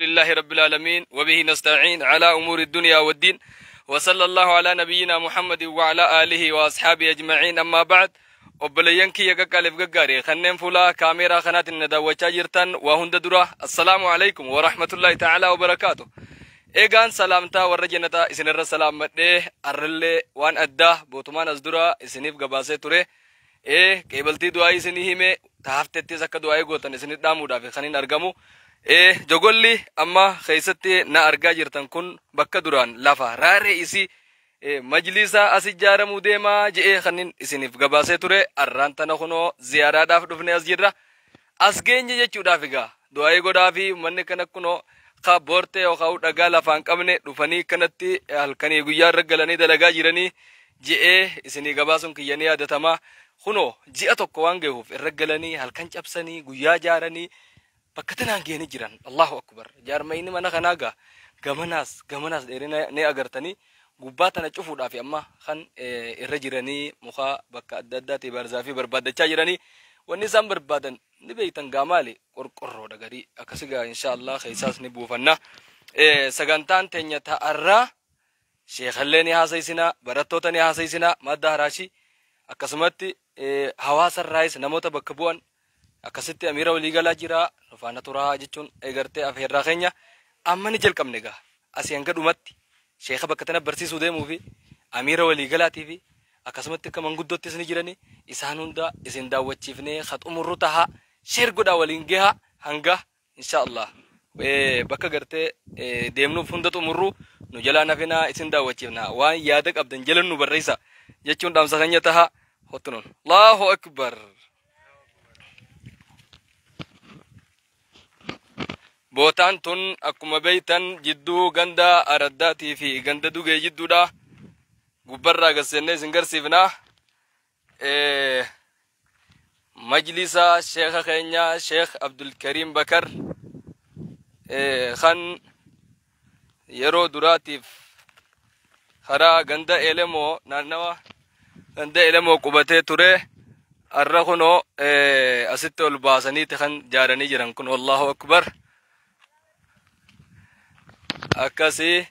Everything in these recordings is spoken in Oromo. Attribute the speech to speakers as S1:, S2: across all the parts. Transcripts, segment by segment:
S1: لله رب العالمين وبه نستعين على أمور الدنيا والدين وصلى الله على نبينا محمد وعلى آله وأصحابه أجمعين أما بعد. Obboleeyyan kiyya qaqqaaliif gaggaarii kanneen fuula kaameeraa kanaatiin na daawwachaa jirtan, waa hunda dura assalaamu alaikum wa rahmatullahi ta'ala wa barakaatu. Eegaan salaamtaa warra jannataa isinirra salaammadhee, arrallee waan addaa bootumaan as dura isiniif gabaasee ture. Ee qeebaltii du'aa isinii hime taaftettis akka du'aa gootan isinit dhaamuudhaaf kan hin argamu. Ee jogolli amma keessatti na argaa jirtan kun bakka duraan lafa raaree isii majlisa as ijaaramuu deemaa je'ee kanin isiniif gabaasee ture. Arraan tana kunoo ziyaaraadhaaf dhufne as jirra. As geenye jechuudhaaf egaa du'aa'ii godhaa fi manni kana kunoo ka boortee yookaan dhagaa lafaan qabne dhufanii kanatti halkanii guyyaa irra galanii dalagaa jiranii je'ee isinii gabaasuun kiyyanii yaadatamaa. Kunoo ji'a tokko waan gahuuf irra galanii halkan cabsanii guyyaa ijaaranii bakka tanaan gahanii jiran. Allahu akbar! Jaarmayni mana kanaa gaa gamanaas gamanaas dheerina ni agartanii, gubbaa tana cufuudhaaf amma kan irra jiranii muka bakka adda addaatti baarzaafii barbaaddachaa jiranii. Wanni isaan barbaadan ni beeytan gaa maali? Qorqorroodha garii akkasi gaa. Insha Allah keessaas ni buufanna. Sagantaan teenya ta'arraa sheekallee ni haasaysinaa, barattoota ni haasaysinaa, madda haraashii akkasumatti hawaasarraayis namoota bakka bu'an, akkasitti amiira waliigalaa jira, nu faana turaa jechuun eegartee afeerraa keenya amma ni jalqabne gaa. Asii hanga dhumatti sheeka bakka tana barsiisuu deemuu fi amiira waliigalaatii fi akkasumatti akka manguddoottis ni jirani, isaan hunda isin daawwachiifnee xumurru taha. Share godhaa, waliin gaha. Hanga insha Allah bakka gartee deemnuuf hunda xumurru nu jalaa nafinaa, isin daawwachiifna. Waan yaada qabdan jala nu barreessa jechuun dhaamsa keenya taha. Hottunuun Allahu akbar. Bootaan tun akkuma beeytan jidduu ganda araddaatii fi ganda dugee jidduudha. Gubbarraa gaseennee isin garsiifna. Majlisa sheeka keenya Sheekh Abdulkariim Bakar kan yeroo duraatiif karaa ganda Elemoo, naannawa ganda Elemoo qubatee ture, har'a kunoo asitti ol baasaniiti kan jaaranii jiran kun. Allahu akbar! Akkasii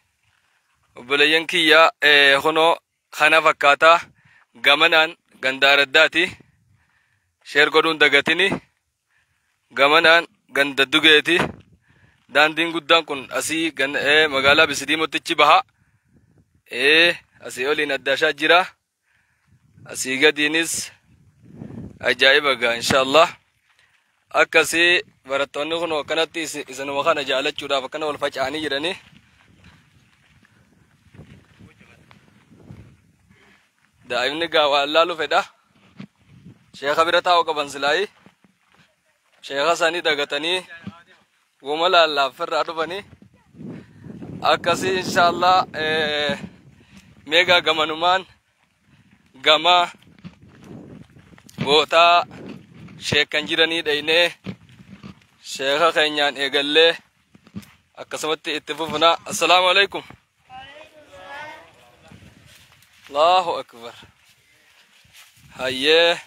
S1: obboleeyyan kiyya, kunoo kana fakkaata. Gamanaan ganda araddaati, share godhuun dagatini. Gamanaan ganda dugeeti. Daandiin guddaan kun asii magaalaa Bisidiimottichi baha. Asii oliin addaashaa jira, asii gadiinis ajaa'iba gaa insha Allah. Akkasii barattoonni kun akkanatti isinuma kana jaalachuudhaaf akkana wal faca'anii jiranii. Daa'imni gaa waan laalu fedha. Sheeka bira taa'uu qaban silaayi. Sheeka isaanii dagatanii woma laallaafirraa dhufanii. Akkasii insha Allah meegaa gamanumaan gama bootaa sheekan jiranii dhaynee sheeka keenyaan eegallee akkasumatti itti fufna. Assalaamu alaikum. Allahu akbar. Hayyee,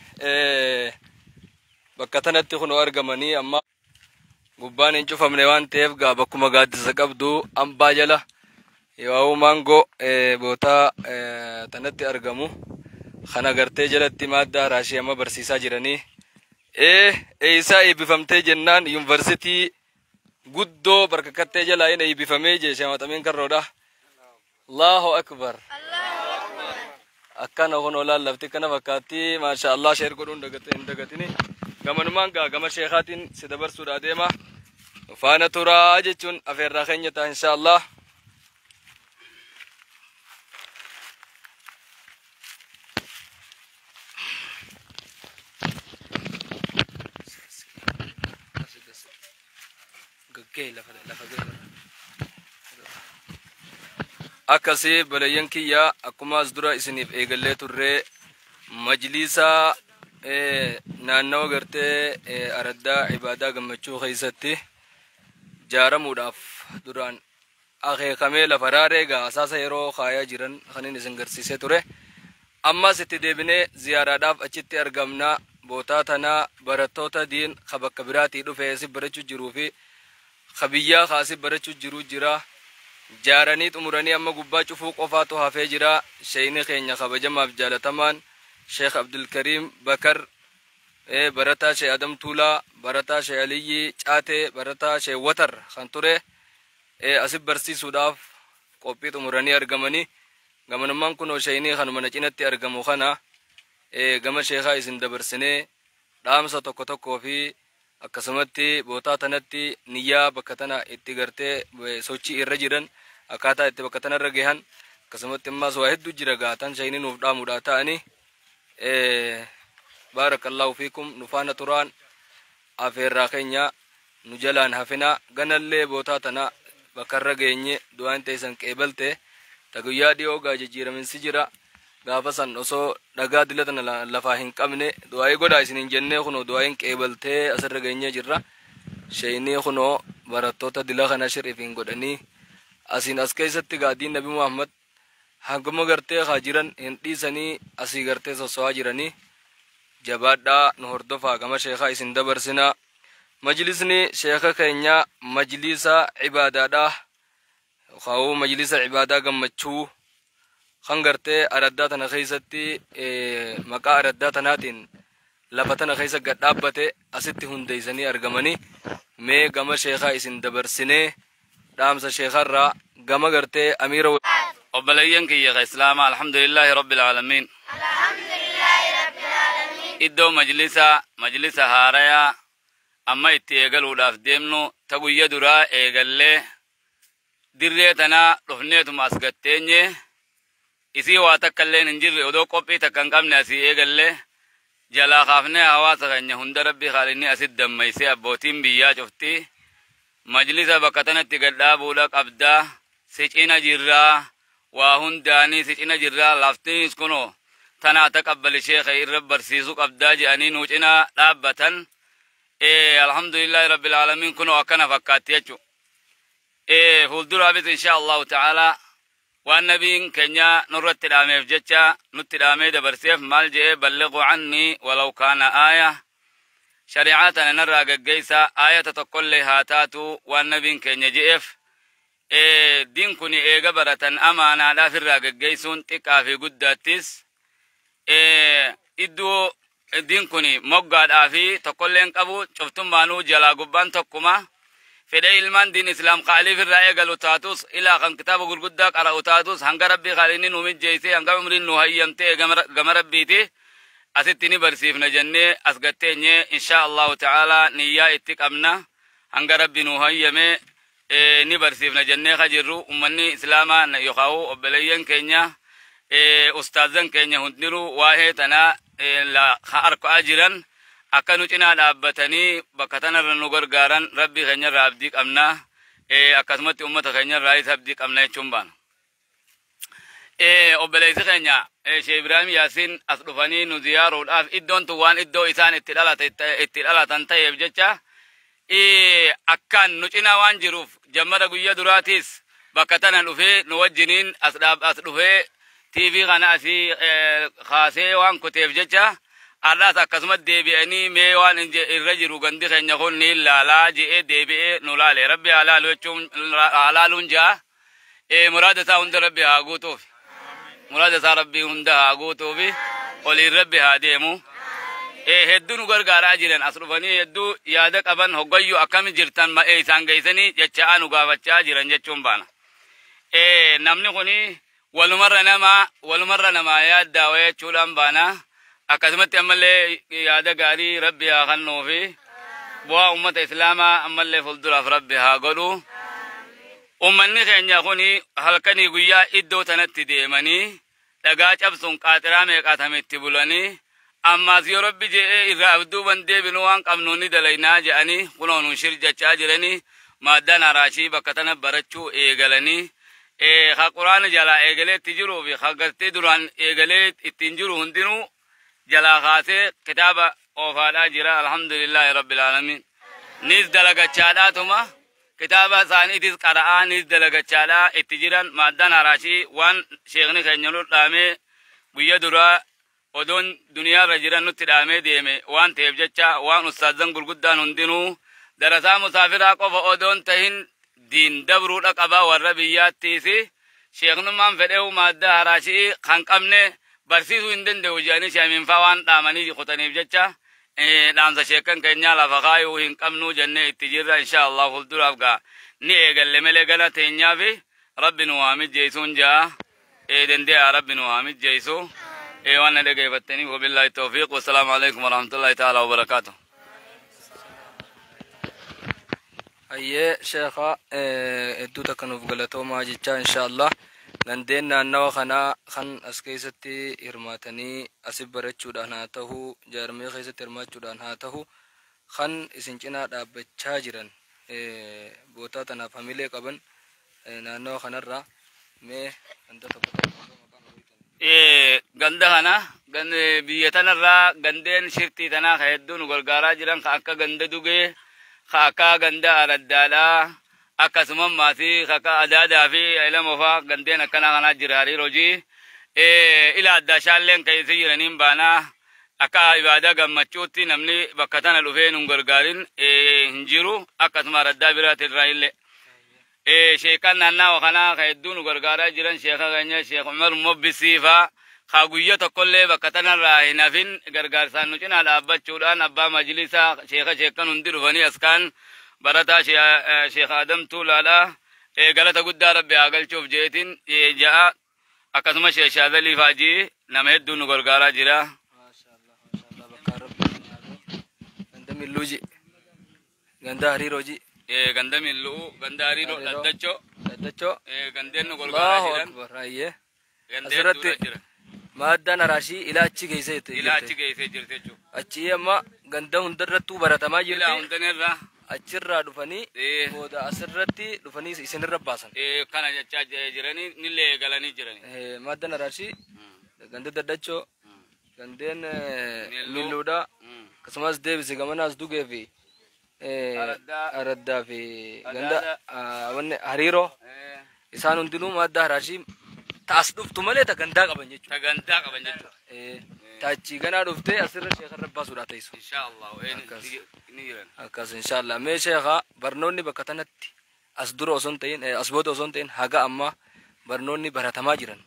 S1: bakka tanatti kunoo argamanii amma gubbaan hin cufamne waan ta'eef gaa bakkuma gaaddisa qabdu ambaa jala yoo maangoo bootaa tanatti argamu kana gartee jalatti maaddaa raashii amma barsiisaa jiranii. Eeysaa eebbifamtee jennaan yuunivarsiitii guddoo barkakattee jalaa hin eebbifamee jee shamaxamiin karroodha. Allahu akbar. Akkana kun olaan lafti kana fakkaatti. Maasha Allah, share godhuun hin dagatini. Gamanumaan gaa gama sheekaatiin si dabarsuudha deema. Faana turaa jechuun afeerraa keenya ta'a insha Allah. Lafa gahee. Akkasii baleeyyan kiyya, akkuma as dura isiniif eegallee turree majliisa naannawa gartee araddaa ibaadaa gammachuu keessatti jaaramuudhaaf duraan akeekamee lafa raaree gaa asaasa yeroo kaayaa jiran kanin isin garsiisee ture. Ammas itti deebinee ziyaaraadhaaf achitti argamna. Bootaa tanaa barattoota diin ka bakka biraatii dhufee si barachuu jiruu fi Kabiyyaa kaasee barachuu jiru jira. Jaaranii xumuranii amma gubbaa cufuu qofaatu hafee jira. Sheeyni keenya kabajamaaf jaalatamaan Sheekh Abdulkariim Bakar, barataa Sheekh Adam Tuulaa, barataa Sheekh Aliyyii Caatee, barataa Sheekh Watar kan ture asi barsiisuudhaaf qophii xumuranii argamanii. Gamanummaan kunoo sheeynii kanuma na cinatti argamu kana gama sheekaa isin dabarsinee dhaamsa tokko tokkoo fi akkasumatti bootaa tanatti niyyaa bakka tana itti gartee sochii irra jiran, akkaataa itti bakka tanarra gahan, akkasumatti ammas waa hedduu jira gaatan sheeynii nuuf dhaamuudhaa ta'anii. Baarakallahu fiikum, nu faana turaan afeerraa keenya nu jalaan hafina. Ganallee bootaa tana bakka irra geenye du'aan teessan qeebalte ta guyyaa dhiyoo gaa jijjiiraminsi jira. Gaafa san osoo dhagaa dila tana lafaa hin qabne du'aa'ii godhaa isin hin jennee, kunoo du'aa'iin qeebaltee asirra geenyee jirra. Sheeynii kunoo barattoota dila kana shir'iif hin godhanii asiin as keessatti gaadiin Nabi Muhammad hanguma gartee haa jiran hin dhiisanii asii gartee sosso'aa jiranii. Jabaadhaa, nu hordofaa, gama sheekaa isin dabarsinaa. Majlisni sheeka keenya majlisa cibaadaadha, yookaan majlisa cibaadaa gammachuu kan gartee araddaa tana keessatti maqaa araddaa tanaatiin lafa tana keessa gad dhaabbate asitti hundeessanii argamanii. Mee gama sheekaa isin dabarsinee dhaamsa sheekarraa gama gartee amiira.
S2: Obboleeyyan kiyya ka islaamaa, alhamdulillaahi rabbil aalamiin. Iddoo majlisa haarayaa amma itti eegaluudhaaf deemnu ta guyya duraa eegallee dirree tanaa dhufneetuma as gatteenye isii waa takka illeen hin jirre, odoo qophii takka hin qabne asii eegallee jalaa kaafnee hawaasa keenya hunda rabbi haalinni asit dammaysee abbootiin biyyaa cufti majlisa bakka tanatti gad dhaabuudha qabdaa, si cina jirraa, waa hundaanii si cina jirraa, laftinis kunoo tanaa taqabbali sheekha irra barsiisuu qabdaa jedhanii nuu cinaa dhaabbatan. Alhamdulillahi rabbil aalamiin, kunoo akkana fakkaatti jechu. Fuulduraafis insha Allahu ta'ala waan nabiin keenya nurratti dhaameef jecha nutti dhaamee dabarseef maal je'ee? Ballighu anni walaw kaana aaya, shari'aa tana narraa gaggeeysa aayata tokkollee haa taatu waan nabiin keenya je'eef. Diin kun eega baratan amaanaadhaaf irraa gaggeeysuun xiqqaa fi guddaattis iddoo diin kun moggaadhaa fi tokkolleen qabu cuftummaanuu jalaa gubbaan tokkuma fedhe. Ilmaan diin islaam qaaliif irraa eegalu taatus, ilaa kan kitaaba gurguddaa qara'u taatus, hanga rabbii qaalinni nu mijjeeyse, hanga umriin nu hayyamte gama rabbiiti asitti ni barsiifna jennee as gatteenye. Insha Allahu ta'ala niyyaa itti qabna, hanga rabbi nu hayyame ni barsiifna jennee ka jirru. Ummanni islaamaa yookaan obboleeyyan keenya, ustaazan keenya hundinuu waa'ee tanaa harkaa jiran akka nu cinaa dhaabbatanii bakka tanarra nu gargaaran rabbii keenyarraa abdii qabna, akkasumatti ummata keenyarraa abdii qabna jechuun baana. Obboleessi keenya Sheekh Ibrahim Yaasiin as dhufanii nu ziyaaruudhaaf iddoon tun waan iddoo isaan itti dhalatan ta'eef jecha akkaan nu cinaa waan jiruuf jammada guyya duraatiis bakka tana dhufee nu wajjiniin as dhufee TV kana asii kaasee waan kuteef jecha har'aas akkasumas deebi'anii mee waan irra jiru gandi keenya kun ni ilaalaa je'ee deebi'ee nu laale. Rabbi haa laalu jechuun haa laaluun ja'a. Muraada isaa hunda rabbi haa guutuuf, muraada isaa rabbi hunda haa guutuufi oliin rabbi haa deemu. Hedduu nu gargaaraa jiran, as dhufanii hedduu yaada qaban, hoggayyuu akkami jirtan, ma'ee isaan geessanii jechaa nu gaafachaa jiran jechuun baana. Namni kuni walumarra namaa yaaddaa jechuudhaan baana. Akkasumatti ammallee yaada gaarii rabbi haa kennuufi bu'aa ummata islaamaa ammallee fuulduraaf rabbi haa godhu. Ummanni keenya kuni halkanii guyyaa iddoo tanatti deemanii dhagaa cabsuun qaaxiraa meeqaatame itti bulanii ammaas yoo rabbi je'ee irraa abduuban deebinu waan qabnu ni dalaynaa je'anii kunoo nuun shir jechaa jiranii maaddaan haraashii bakka tana barachuu eegalanii ka quraana jalaa eegalee itti jiruu fi ka gartee duraan eegalee ittiin jiru hundinuu jalaa kaasee kitaaba oofaadhaa jira. Alhamdulillaahi rabbil aalamiin, nis dalagachaadhaatuma kitaaba isaaniitis qara'aa nis dalagachaadhaa itti jiran. Maaddaan haraashii waan sheekni keenya nu dhaamee guyya duraa odoon duniyaarra jiran nutti dhaamee deeme waan ta'eef jecha waan ustaazan gurguddaan hundinuu Darasaa musaafiraa qofa odoon tahin diin dabruudha qaba warra biyyaattiisi. Sheeknummaan fedhee maaddaa haraashii kan qabne barsiisuu hin danda'u jedhanii sheeminfaa waan dhaamanii kutaniif jecha dhaamsa sheekan keenyaa lafa kaayuu hin qabnu jennee itti jirra. Insha Allah fuulduraaf gaa ni eegalle malee gala teenyaa fi Rabbi nu haa mijjeessuun jaa dandee'a, Rabbi nu haa mijjeessu. Waan na dhageeffattaniif wabillahi tawfiiq, wassalaamu alaikum warahmatullahi ta'ala wabarakaatuh.
S1: Hayyee sheekha, hedduu takka nuuf galatoomaa jechaa, insha Allah gandeen naannawa kanaa kan as keessatti hirmaatanii asi barachuudhaan haa ta'u, jaarmee keessatti hirmaachuudhaan haa ta'u, kan isin cinaa dhaabbachaa jiran bootaa tanaaf hamilee qaban naannawa kanarraa mee ganda tokko tokko maqaan ho'itan.
S2: Ganda kana biyya tanarraa gandeen shirtii tanaa ka hedduu nu gargaaraa jiran, ka akka ganda Dugee, ka akka ganda Araddaadhaa, akkasuma maatii ka akka Adaadaa fi Ilamoo faa, gandeen akkanaa kanaa jira. Hariiroo hojii ila addaa shaalleen keessa jiraniin baanaa akka ibaadaa gammachuutti namni bakka tana dhufee nu gargaarin hin jiru. Akkasuma araddaa biraatirraa illee sheekan naannawa kanaa ka hedduu nu gargaaraa jiran, sheeka keenya Sheekh Umar Mobbisii faa, ka guyya tokkollee bakka tanarraa hin hafin gargaarsaan nu cinaa dhaabbachuudhaan, abbaa majlisaa, sheeka, sheekan hundi dhufanii askaan barataa Sheekh Adam Tuulaadha. Galata guddaa Rabbi haa galchuuf jeetiin ja'a. Akkasuma Sheekh Shaadalii faajii nama hedduu nu gargaaraa jira.
S1: Maashaallah, maashaallah, bakka Rabbi ganda Milluuji, ganda Hariirooji.
S2: Ganda Milluu, ganda Hariiroo, Dhaddachoo.
S1: Dhaddachoo.
S2: Gandeen nu gargaaraa
S1: Allahu
S2: jiran.
S1: akbar, hayyee.
S2: Gandeen
S1: Asirratti
S2: hedduudha jira.
S1: Maaddaan haraashii ilaa achi geessee jirti.
S2: Ilaa achi geessee jirti jechuudha.
S1: Achi amma ganda hundarrattuu baratamaa
S2: Ilaa
S1: jirti.
S2: hundanirraa.
S1: Achirraa dhufanii booda asirratti dhufanii isinirra baasan.
S2: Kana jechaa jiranii nillee eegalanii jiranii.
S1: Maaddaan haraashii ganda Daddachoo, gandeen
S2: Milluu.
S1: Milluudha, akkasumas deebise gamanaas Dugee fi
S2: Araddaa.
S1: Araddaa fi ganda
S2: Adaada.
S1: Wanni Hariiroo, isaan hundinuu maaddaa haraashii taas dhuftu malee ta gandaa qaban jechuudha.
S2: Ta gandaa qaban jechuudha.
S1: Taachii ganaa dhuftee asirra sheekarra baasuudhaa teessu.
S2: Insha Allah
S1: Akkas.
S2: Ni jiran.
S1: Akkas, inshallah. Mee sheekaa, barnoonni bakka tanatti as dura osoo hin ta'in, as booda osoo hin ta'in, haga ammaa barnoonni baratamaa jiran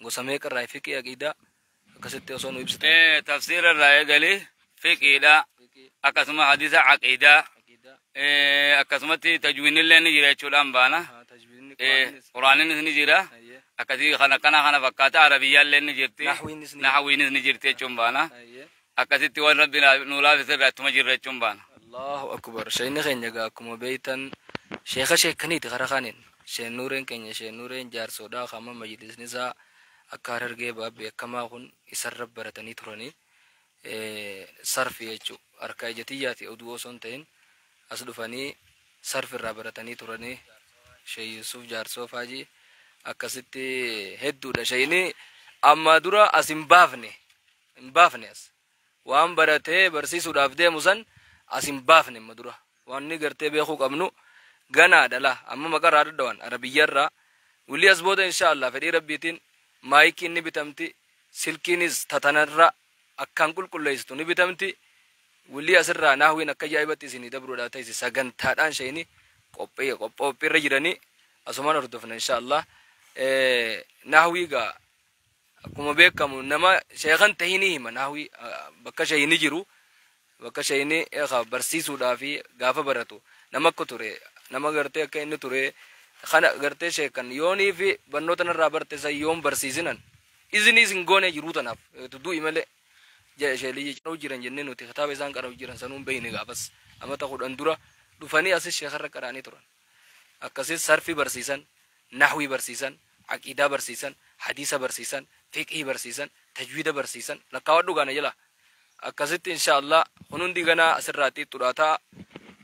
S1: gosa meeqarraa, fiqii, aqiidaa, akkasitti osoo nu ibsitan.
S2: Tafsiira irraa eegali fiqiidha, akkasuma hadiisa, aqiidaa, akkasumatti tajwiinillee ni jira jechuudhaan baana.
S1: Tajwiidni,
S2: Quraaninis ni jira.
S1: Hayyee.
S2: Akkasii kana kana kana fakkaata, Arabiyyaallee ni jirti.
S1: Nahwiinis ni jira.
S2: Nahwiinis ni jirti jechuun baana.
S1: Hayyee.
S2: Akkasitti waan Rabbi nu laafise irraa ittuma jirra jechuun baana.
S1: Allahu akbar. Sheekni keenya egaa akkuma beektan sheeka sheekaniiti karaa kaaniin. Sheen Nuureen keenya, Sheen Nuureen Jaarsoodhaa kama majlisni isaa akka Harargee baa beekamaa kun isarra baratanii turanii. Sarfi jechuudha. Harka ijatiyyaati oduu osoo hin ta'in as dhufanii sarfi irraa baratanii turanii. Shee Yusuf Jaarsoo faajii akkasitti hedduudha. Sheeyni amma dura as hin baafne, hin baafne, as waan baratee barsiisuudhaaf deemu san as hin baafne. Amma dura waan inni gartee beekuu qabnu ganaadha la amma maqarraa dhadhawan Arabiyyarraa wulii as booda, insha Allah, fedhii Rabbiitiin maayikiin ni bitamti, silkiinis tatanarra akkaan qulqulleessitu ni bitamti. Wulii asirraa naahwiin akka ajaa'ibatti isinii dabruudhaaf ta'isi sagantaadhaan sheeyni qophii qophiirra jiranii asumaan hordofna, insha Allah. Naahwii gaa akkuma beekamu nama sheekan tahinii hima. Naahwii bakka sheeyni jiru, bakka sheeyni barsiisuudhaa fi gaafa baratu nama akka ture, nama gartee akka inni ture kana gartee sheekan yoonii fi barnoota narraa barte san yoon barsiisinan izinii isin goone jiruu tanaaf du'i malee sheelii qara'u jiran jennee nuti kitaaba isaan qara'u jiran sanuun beeyne. Gaafas amata 10 dura dhufanii asis sheekarra qara'anii turan. Akkasis sarfii barsiisan, nahwii barsiisan, aqiidaa barsiisan, hadiisa barsiisan, fiqhii barsiisan, tajwiida barsiisan, lakkaawwadhu gaana jala. Akkasitti, insha Allah, kun hundi ganaa asirraa xiixxuudhaa ta'a.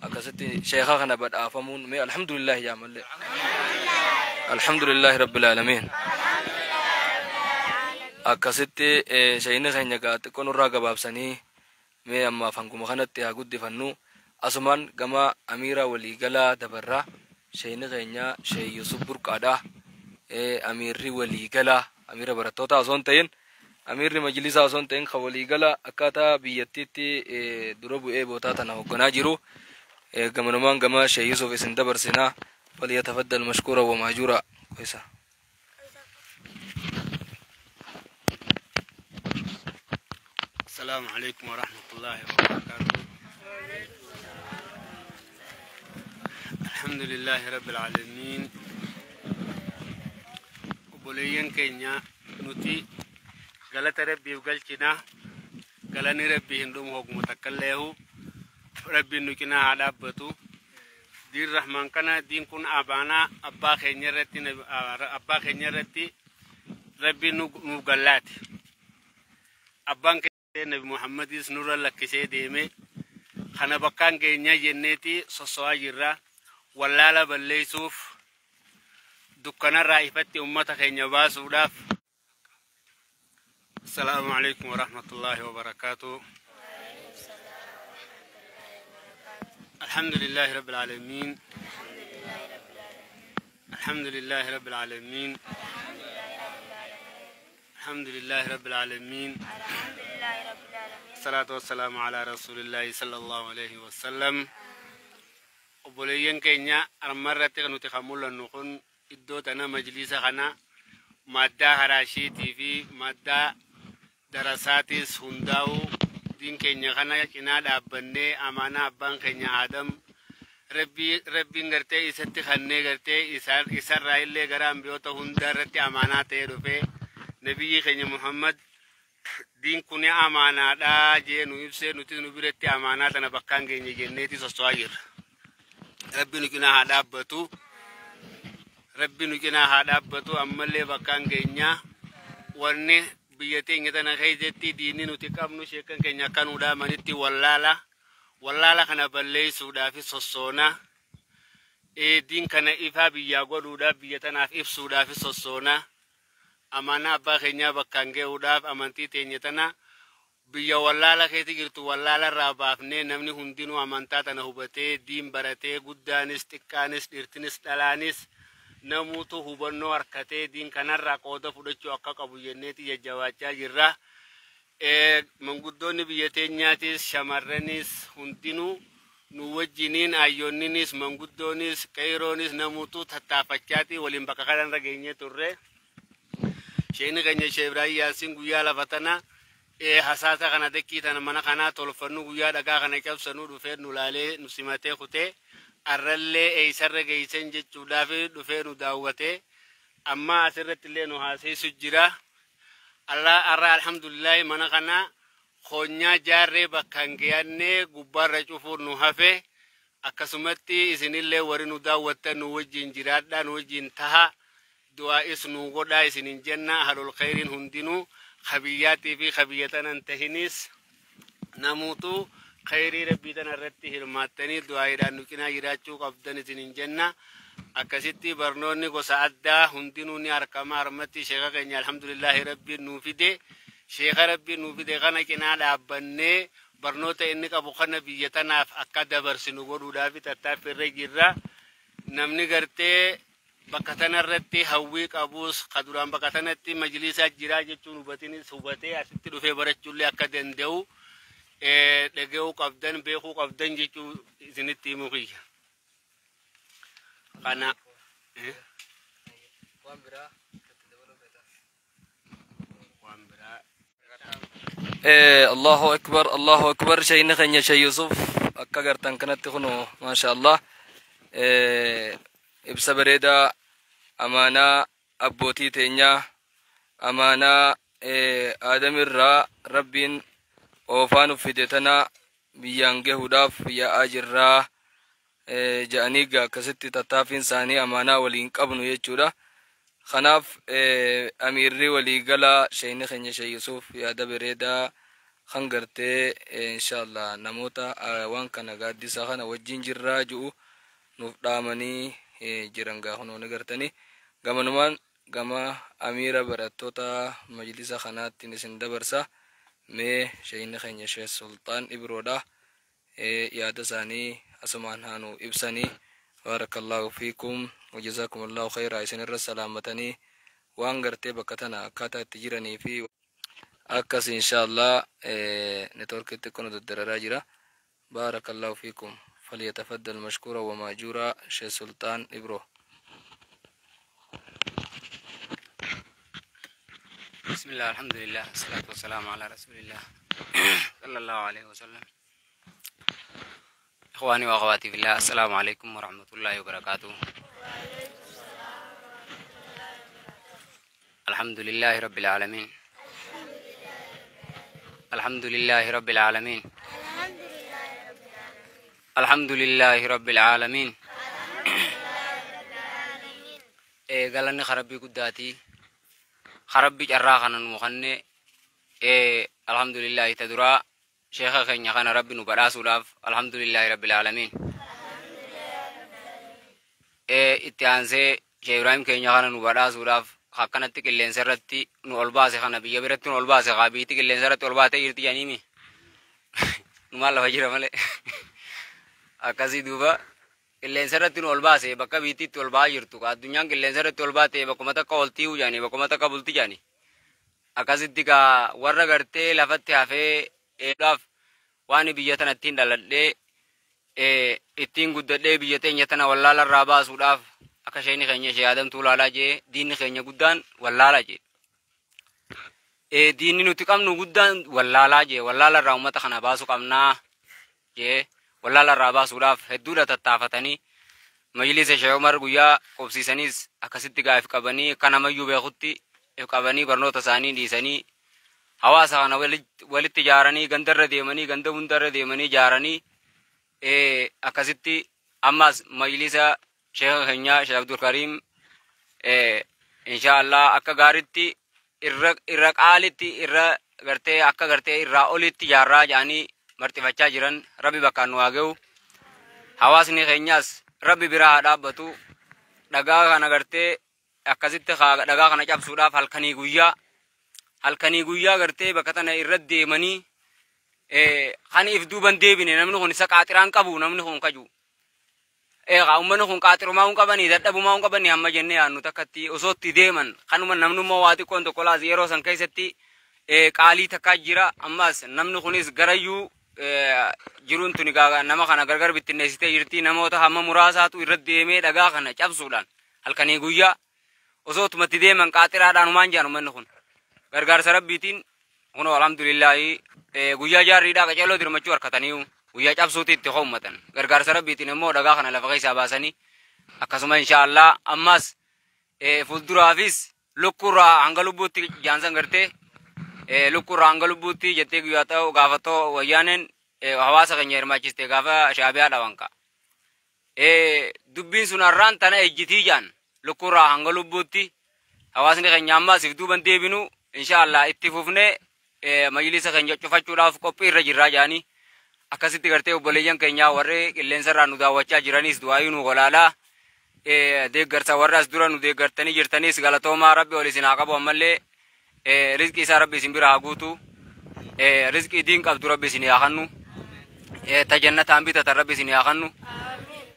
S1: Akkasitti sheeka kana badhaafamuun mee alhamdulillahi jaamallee. Alhamdulillahi rabbil aalamiin. Akkasitti sheeyni keenya gaa xiqqoo nurraa gabaabsanii, mee ammaaf hanguma kanatti haa guddifannu. Asumaan gama amiira waliigalaa dabarraa, sheeyni keenya Sheey Yusuf Burqaadha. Amiirri waliigalaa, amiira barattoota osoo hin ta'in, amiirri majlisaa osoo hin ta'in, kan waliigalaa akkaataa biyyattiitti dura bu'ee bootaa tana hoogganaa jiru. Gamanumaan gama Sheekh Yusuf isin dabarsinaa. Falyatafaddal mashkuura wa maajuura. Koysa.
S3: السلام عليكم ورحمة الله وبركاته. الحمد لله رب العالمين. Obboleeyyan keenya, nuti galata Rabbiif galchina. Galanni Rabbii hin dhumu hoguma takkalleehu. Rabbiin nu cinaa haa dhaabbatu. Diin Rahmaan kana, diin kun abaanaa abbaa keenya irratti, abbaa keenya irratti Rabbiin nuuf gallaati. Abbaan keenya Nabi Muhammadis nurra lakkisee deeme. Kana bakkaan keenya jenneeti sosso'aa jirra. Wallaala balleessuuf, dukkanarraa ifatti ummata keenya baasuudhaaf. السلام عليكم ورحمة الله وبركاته. الحمد لله رب العالمين. الحمد لله رب العالمين. الحمد لله رب العالمين. الصلاة والسلام على رسول الله صلى الله عليه وسلم. Obboleeyyan keenya, armarratti kan nuti kan mul'annu kun iddoo tana, majlisa kana, maddaa haraashiitii fi maddaa darasaatis hundaa'u, diin keenya kana cinaa dhaabbannee, amaanaa abbaan keenya Aadam Rabbiin gartee isatti kannee, gartee isarraa illee gara ambiyoota hundaa irratti amaanaa ta'ee dhufee, nabiyyi keenya Muhammad diin kun amaanaadha jee nu ibsee, nuti nu biratti amaanaa tana bakkaan keenya jenneeti sosso'aa jirra. Rabbi nu cinaa haa dhaabbatu. Rabbi nu cinaa haa dhaabbatu. Ammallee bakkaan keenya wanni biyya teenya tana keessatti diinni nuti qabnu, sheekan keenya akka nu dhaamanitti, wallaala. Wallaala kana balleessuudhaaf sossoona. Diin kana ifaa biyyaa godhuudhaaf, biyya tanaaf ibsuudhaaf sossoona. Amaanaa abbaa keenyaa bakkaan ga'uudhaaf, amantii teenya tana biyya wallaala keessa jirtu wallaala irraa baafnee, namni hundinuu amantaa tana hubatee, diin baratee, guddaanis xiqqaanis, dhirtinis dhalaanis, namuutu hubannoo harkatee diin kanarraa qooda fudhachuu akka qabu jenneeti jajjabaachaa jirra. Manguddoonni biyya teenyaatis, shamarranis hundinuu nu wajjiniin, ayyoonninis, manguddoonis, qeyroonis, namuutu tattaafachaati waliin bakka kanarra geenyee turre. Sheekni keenya Sheekh Ibrahim Yaasiin guyyaa lafa tana hasaasa kana, dekkii tana, mana kanaa tolfannu, guyyaa dhagaa kana cabsanuu dhufee nu laalee, nu simatee kutee, arrallee eeysarra geeysan jechuudhaaf dhufee nu daawwatee, amma asirratti illee nu haaseessu jira. Allah arra alhamdulillahi mana kana koonyaa jaarree bakka hin geeyannee gubbaarra cufuun nu hafe. Akkasumatti isinillee warri nu daawwattan nu wajjin jiraadhaa, nu wajjin taha, du'aa'is nu godhaa isinin jenna. Ahlul khayriin hundinuu, kabiyyaatii fi kabiyyatanan tahinis, namuutu khayrii Rabbii tana irratti hirmaattanii du'aa'iidhaan nu cinaa jiraachuu qabdan isinin jenna. Akkasitti barnoonni gosa addaa hundinuu ni argama harmatti. Sheeka keenya alhamdulillahi Rabbiin nuu fide. Sheeka Rabbiin nuu fide kana cinaa dhaabbannee, barnoota inni qabu kana biyya tanaaf akka dabarsinu godhuudhaaf tattaaffii irra jirra. Namni gartee bakka tanarratti hawwii qabus, ka duraan bakka tanatti majlisaa jiraa jechuun hubatinis, hubatee asitti dhufee barachuullee akka danda'u dhaga'uu qabdan, beekuu qabdan jechuu isinitti himuu kiyya. Kana.
S1: Waan biraa itti dabaluu feeta?
S3: Waan biraa.
S1: Allahu akbar, Allahu akbar. Shayni keenya Sheekh Yusuf akka gartan kanatti kunu, maasha Allah, ibsa bareedaa, amaanaa abbootii teenyaa, amaanaa aadamirraa Rabbiin oofaa nuuf fide tana biyyaan gahuudhaaf yaa'aa jirraa ja'anii gaa akkasitti tattaaffiin isaanii amaanaa waliin qabnu jechuudha. Kanaaf amiirri waliigalaa shayni keenya Sheekh Yusuf yaada bareedaa kan gartee inshallah namoota waan kana gaaddisa kana wajjin jirraa ji'u nuuf dhaamanii jiran gaa kunoo ni gartanii. Gamanumaan gama amiira barattoota majlisa kanaattiin isin dabarsa. Mee shayni keenya Sheekh Sultaan Ibroodha, yaada isaanii asumaan haanu ibsanii. Barakallahu fiikum wajazakumullahu khayraa. Isinirra salaamatanii waan gartee bakka tana akkaataa itti jiranii fi akkas inshallah networkitti kun daddararaa jira. Barakallahu fiikum. فليتفضل مشكورا ومأجورا شيخ سلطان إبرو.
S4: بسم الله، الحمد لله، الصلاة والسلام على رسول الله صلى الله عليه وسلم. إخواني وأخواتي في الله، السلام عليكم ورحمة الله وبركاته. الحمد لله رب العالمين، الحمد لله رب العالمين، الحمد لله رب العالمين. Galanni Rabbii guddaati. Rabbi carraa kana nu kenne, alhamdulillahi. Ta duraa sheeka keenya kana Rabbi nu badhaasuudhaaf alhamdulillahi rabbil aalamiin. Itti aansee Sheekh Ibrahim keenya kana nu badhaasuudhaaf akkanatti qilleensa irratti nu ol baase, kana biyya biratti nu ol baase. Kaa biitti qilleensa irratti ol baatee jirti jedhaniimi, numaan lafa jira malee akkasii. Duuba qilleensa irratti nu ol baase, bakka biittiitti ol ba'aa jirtu. Addunyaan qilleensa irratti ol baate bakkuma takka ol tii'uu jedhani, bakkuma takka bulti jedhani. Akkasitti kaa warra gartee lafatti hafee eedhaaf waan biyya tana ittiin dhaladhee ittiin guddadhee, biyya teenya tana wallaala irraa baasuudhaaf, akka isheen keenya ishee yaadamtuu laalaa jee, diinni keenya guddaan wallaala jee. Diinni nuti qabnu guddaan wallaalaa jee, wallaala irraa uummata kana baasuu qabnaa jee. Wallaala irraa baasuudhaaf hedduudha tattaafatanii, majlisa Sheekh Umar guyyaa qubsiisaniis akkasitti gaaf qabanii, akka namayyuu beekutti qabanii, barnoota isaanii dhiisanii, hawaasa kana walitti ijaaranii, gandarra deemanii, ganda hundarra deemanii ijaaranii, akkasitti ammas majlisa sheekha keenyaa Sheekh Abdul Kariim insha Allah akka gaaritti, irra qaalitti, irra gartee akka gartee irraa olitti ijaarraa jedhanii marxifachaa jiran. Rabbi bakkaan nu haa ga'u. Hawaasni keenyaas Rabbi biraa haa dhaabbatu. Dhagaa kana gartee akkasitti dhagaa kana cabsuudhaaf halkanii guyyaa, halkanii guyyaa gartee bakka tana irra deemanii kan if duuban deebine. Namni kun isa qaaxiraan qabu, namni kun kaju. Eegaa uummanni kun qaaxirumaa hin qabanii, dadhabumaa hin qabanii hamma jennee yaadnu takkatti osoo itti deeman kanuma namnummaa waa xiqqoon tokko laas yeroo san keessatti qaalii takkaa jira. Ammas namni kunis garayyuu jiruun tuni nama kana gargar bittinneessitee jirti. Namoota hamma muraasaatu irra deemee dhagaa kana cabsuudhaan halkanii guyyaa osoo itti deeman qaaxiraadhaan humaan jaan. Uummanni kun gargaarsa Rabbiitiin kunoo alhamdulillaahi guyyaa jaarriidhaa qaceeloo dirmachuu harkatanii guyyaa cabsuuti itti hoommatan. Gargaarsa Rabbiitiin immoo dhagaa kana lafa keessaa baasanii, akkasuma insha Allah ammas fuulduraafis lukkuurraa hanga lubbuutti jaansan gartee lukkuurraa hanga lubbuutti jettee guyyaa ta'u gaafatoo wayyaaneen hawaasa keenya hirmaachiste gaafa Shaabiyaa dhawan ka. Dubbiin sun har'aan tana ejjitii jaan, lukkuurraa hanga lubbuutti hawaasni keenya ammas if duuban deebinu insha Allah itti fufnee majlisa keenya cufachuudhaaf qophii irra jirraa jaanii. Akkasitti gartee obboleeyyan keenyaa warri qilleensa irraa nu daawwachaa jiranis du'aayii nu golaalaa, deeggarsa warra as dura nu deeggartanii jirtanis galatoomaa. Rabbi ol isin haa qabu. Ammallee rizqii isaa Rabbi isin bira haa guutu. Rizqii diin qabdu Rabbi isin haa kennu, ta jannataan bitatan Rabbi isin haa kennu.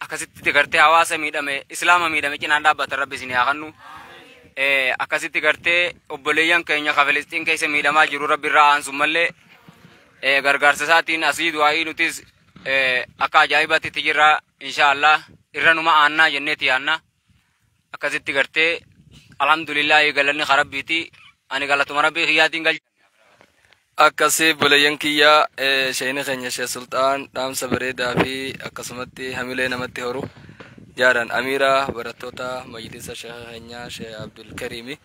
S4: Akkasitti gartee hawaasa miidhame, Islaama miidhame cinaan dhaabbatan Rabbi isin haa kennu. Akkasitti gartee obboleeyyan keenya ka Filistiin keessa miidhamaa jiru Rabbi irraa aansun mallee gargaarsa isaatiin asii du'aayii nutis akka ajaa'ibaatti itti jirra. Insha Allah irra numa aannaa jenneeti yaanna. Akkasitti gartee alhamdulillahi, galanni Rabbiiti. Ani galatuma Rabbii kiyyaatiin galcha.
S1: Akkasii obboleeyyan kiyyaa, sheeyni keenya Sheekh Sulxaan dhaamsa bareedaa fi akkasumatti hamilee namatti horu jaaran amiira barattoota majlisa sheekha keenyaa Sheekh Abdul Kariimi.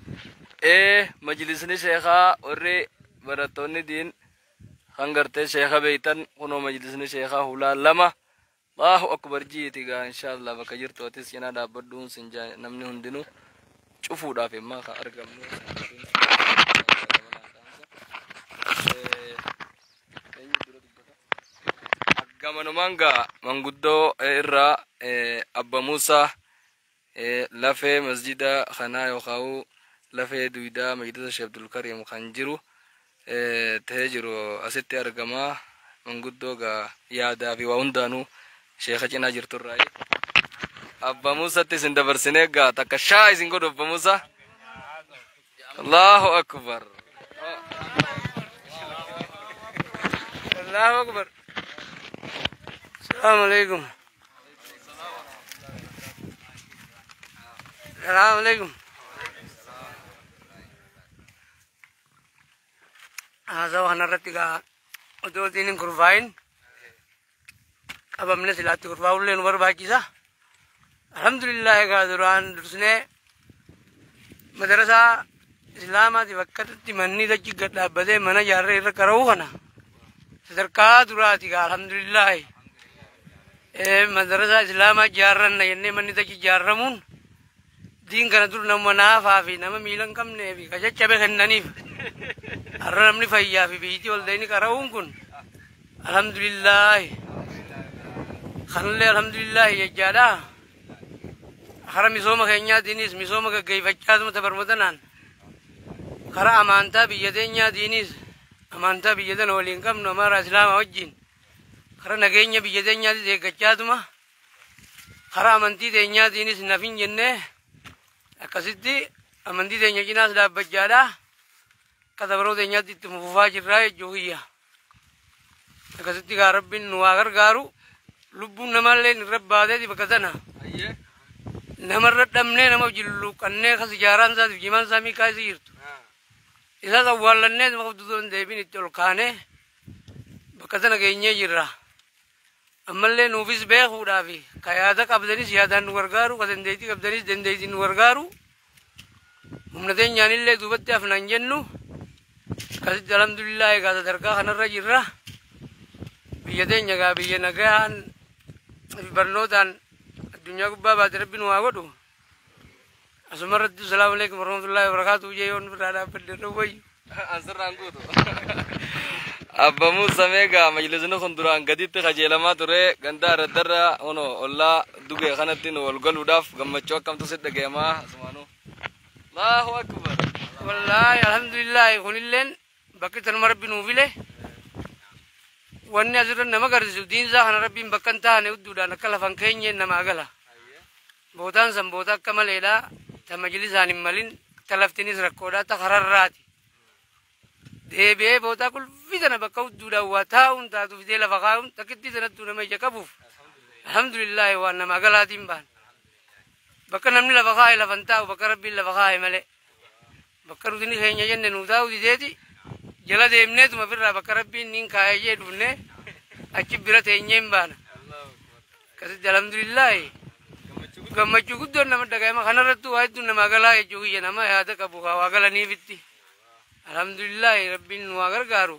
S1: Majlisni sheekaa warri barattoonni diin kan gartee sheeka beeytan, kunoo majlisni sheekaa hulaa lama. Allahu akbar jiiti gaa. Inshallah bakka jirtu atis cinaa dhaabbadhuun sin namni hundinuu cufuudhaaf immaa kan argamnu. Gamanumaan gaa manguddoo irraa Abba Muusaa, lafee masjida kanaa yookaan lafee duydaa majlisa Sheekh Abdul Karim kan jiru ta'ee jiru asitti argamaa. Manguddoo gaa yaadaa fi waa hundaanuu sheeka cinaa jirturraa Abba Muusatti isin dabarsinee gaa takka shaa isin godhu. Abba Muusaa, Allahu akbar,
S5: Allahu akbar. Assalamu alaikum. Salaamu alaikum. Haasawa kanarratti gaa otoo ittiin hin kurfaa'in qabamne silaatti kurfaa'ullee nu barbaachisa. Alhamdulillah, egaa duraan dursinee madarasaa islaamaatiif akkasitti manni dachi gad dhaabbatee mana ijaarree irra qara'uu kana sadarkaa duraati gaa, alhamdulillah. Madarasaa islaamaa ijaarranna jennee manni dachi ijaarramuun diin kana dur nama naafaa fi nama miila hin qabnee fi ka caccabe kennaniif, har'a namni fayyaa fi biyyitii ol dayni qara'uun kun alhamdulillah. Kanallee alhamdulillah jechaadha. Kara misooma keenyaatiinis misooma gaggeeffachaatuma tabarmatanaan, kara amantaa biyya teenyaatiinis amantaa biyya tana waliin qabnu amaaraa islaamaa wajjin, kara nageenya biyya teenyaatis eeggachaatuma, kara amantii teenyaatiinis nafin jennee akkasitti amantii teenya cinaas dhaabbachaadha. Akka tabaroo teenyaatti itti fufaa jirraa jechuu kiyya. Akkasitti gaa rabbiin nu waa gargaaru, lubbuun namallee irra baateeti bakka tana. Namarra dhabnee nama jilluuqannee kas ijaaraan isaatiif jimaan isaa miikaa isii jirtu. Isaas awwaallannee nama qabdu hin deebiin itti ol kaanee bakka tana geenyee jirra. Ammallee nuufis beekuudhaafi ka yaada qabdanis yaadaan nu gargaaru, ka dandeettii qabdanis dandeettiin nu gargaaru. Humna teenyaanillee duubatti hafnaan jennu, akkasitti alhamdulillah egaa sadarkaa kanarra jirra. Biyya teenya egaa biyya nagaan fi barnootaan addunyaa gubbaa baate rabbi nu haa godhu. Asuma irratti salaamu alaikum warahmatullahi wabarakatuh jee yoon biraa dhaabbadde irra wayyu.
S1: Ansirraan guutu. Abba Muusaa, meegaa majlisni kun duraan gaditti qajeelamaa ture, ganda irra ono ollaa dugee kanatti nu wal galuudhaaf gammachuu akkamtu sitti dhagayamaa asumaanuu? Allahu akbar.
S5: Wallaahi alhamdulillah, kunilleen bakki tanuma rabbi nuu file. Wanni asirra nama agarsiisu diinsaa kana rabbiin bakka hin taane hudduudhaan akka lafan keenyeen namaa gala. Bootaan san boota akka maleedha. Ta majlisaan hin malin, ta laftinis rakkoodha, ta kararraati. Deebi'ee bootaa qulfii tana bakka hudduudhaan waa taa'uun taatu fidee lafa kaa'uun takkittii sanattuu nama ija qabuuf. Alhamdulillah, waan namaa galaatiin baan. Bakka namni lafa kaa'e lafan taa'u, bakka rabbiin lafa kaa'e malee. Bakka nuti keenya jenne nuu taa'u dideeti jala deemneetuma ofirraa bakka rabbiin niin kaa'ee jee dhufnee achi bira teenyee hin baana. Akkasitti alhamdulillah, gammachuu guddoon nama dhaga'ama kanarrattuu waa hedduun namaa galaa jechuu kiyya, nama yaada qabu waa galaniifitti. Alhamdulillah, rabbiin nu waa gargaaru.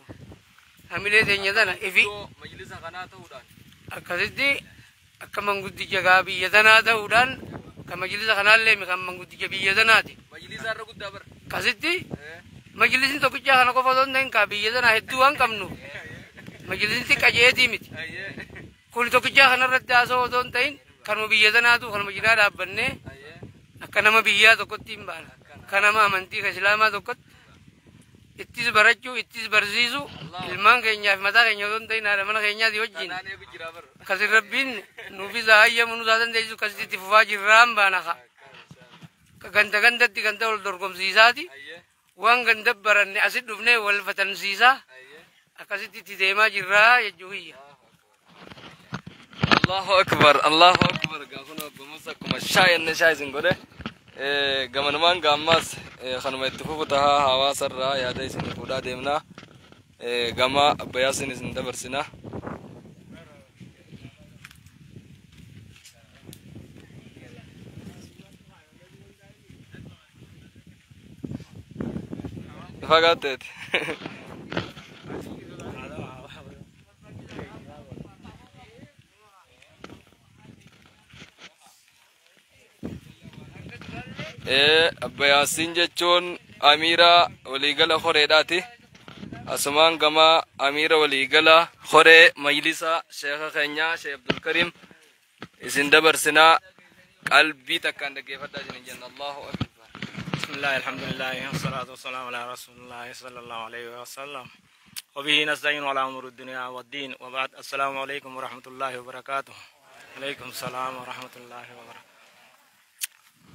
S5: Hamilee teenya tana ifi
S1: Majlisa kanaa ta'uudhaan.
S5: Akkasitti akka manguddicha gaa biyya tanaa ta'uudhaan, kan majlisa kanaallee kan manguddicha biyya tanaati.
S1: Majlisa irra guddaa bara.
S5: Akkasitti majlisni tokkichaa kana qofa osoo hin ta'in kaa biyya tanaa hedduu waan qabnu majlisni qajeetii miti. Kun tokkichaa kanarratti haasa'u osoo hin ta'in kanuma biyya tanaatu kanuma cinaa dhaabbannee akka nama biyyaa tokkotti hin baana. Akka nama amantii kan islaamaa tokkotti ittis barachuu, ittis barsiisuu, ilmaan keenyaa fi mataa keenya osoo hin ta'in haadha mana keenyaati wajjin.
S1: Kanaan eegu jira bara.
S5: Akkasin rabbiin nuufis haa hayyamu, nuus haa dandeessisu, akkasitti itti fufaa jirraan baana ka. Ganda gandatti ganda wal dorgomsiisaati. Waan ganda baranne asit dhufnee wal fatansiisaa. Akkasitti itti deemaa jirraa jechuu kiyya.
S1: Allahu akbar, Allahu akbar. Gaafuma Abba Muusaa akkuma shaayenne shaay isin godhe. Gamanumaan gaammaas kanuma itti fufu tahaa, hawaasarraa yaada isin fuudhaa deemnaa. Gama Abba Yaasin isin dabarsina. Fagaatteeti. Abba Yaasiin jechuun amiira waliigala horeedhaati. Asumaan gama amiira waliigala horee majlisa sheeka keenyaa Sheekh Abdulkarim isin dabarsinaa, qalbii takkaan dhaggeeffadhaa isin jenna. Allahu akbar.
S6: بسم الله، الحمد لله، والصلاة والسلام على رسول الله صلى الله عليه وسلم، وبه نستعين على أمور الدنيا والدين، وبعد، السلام عليكم ورحمة الله وبركاته. عليكم السلام ورحمة الله وبركاته.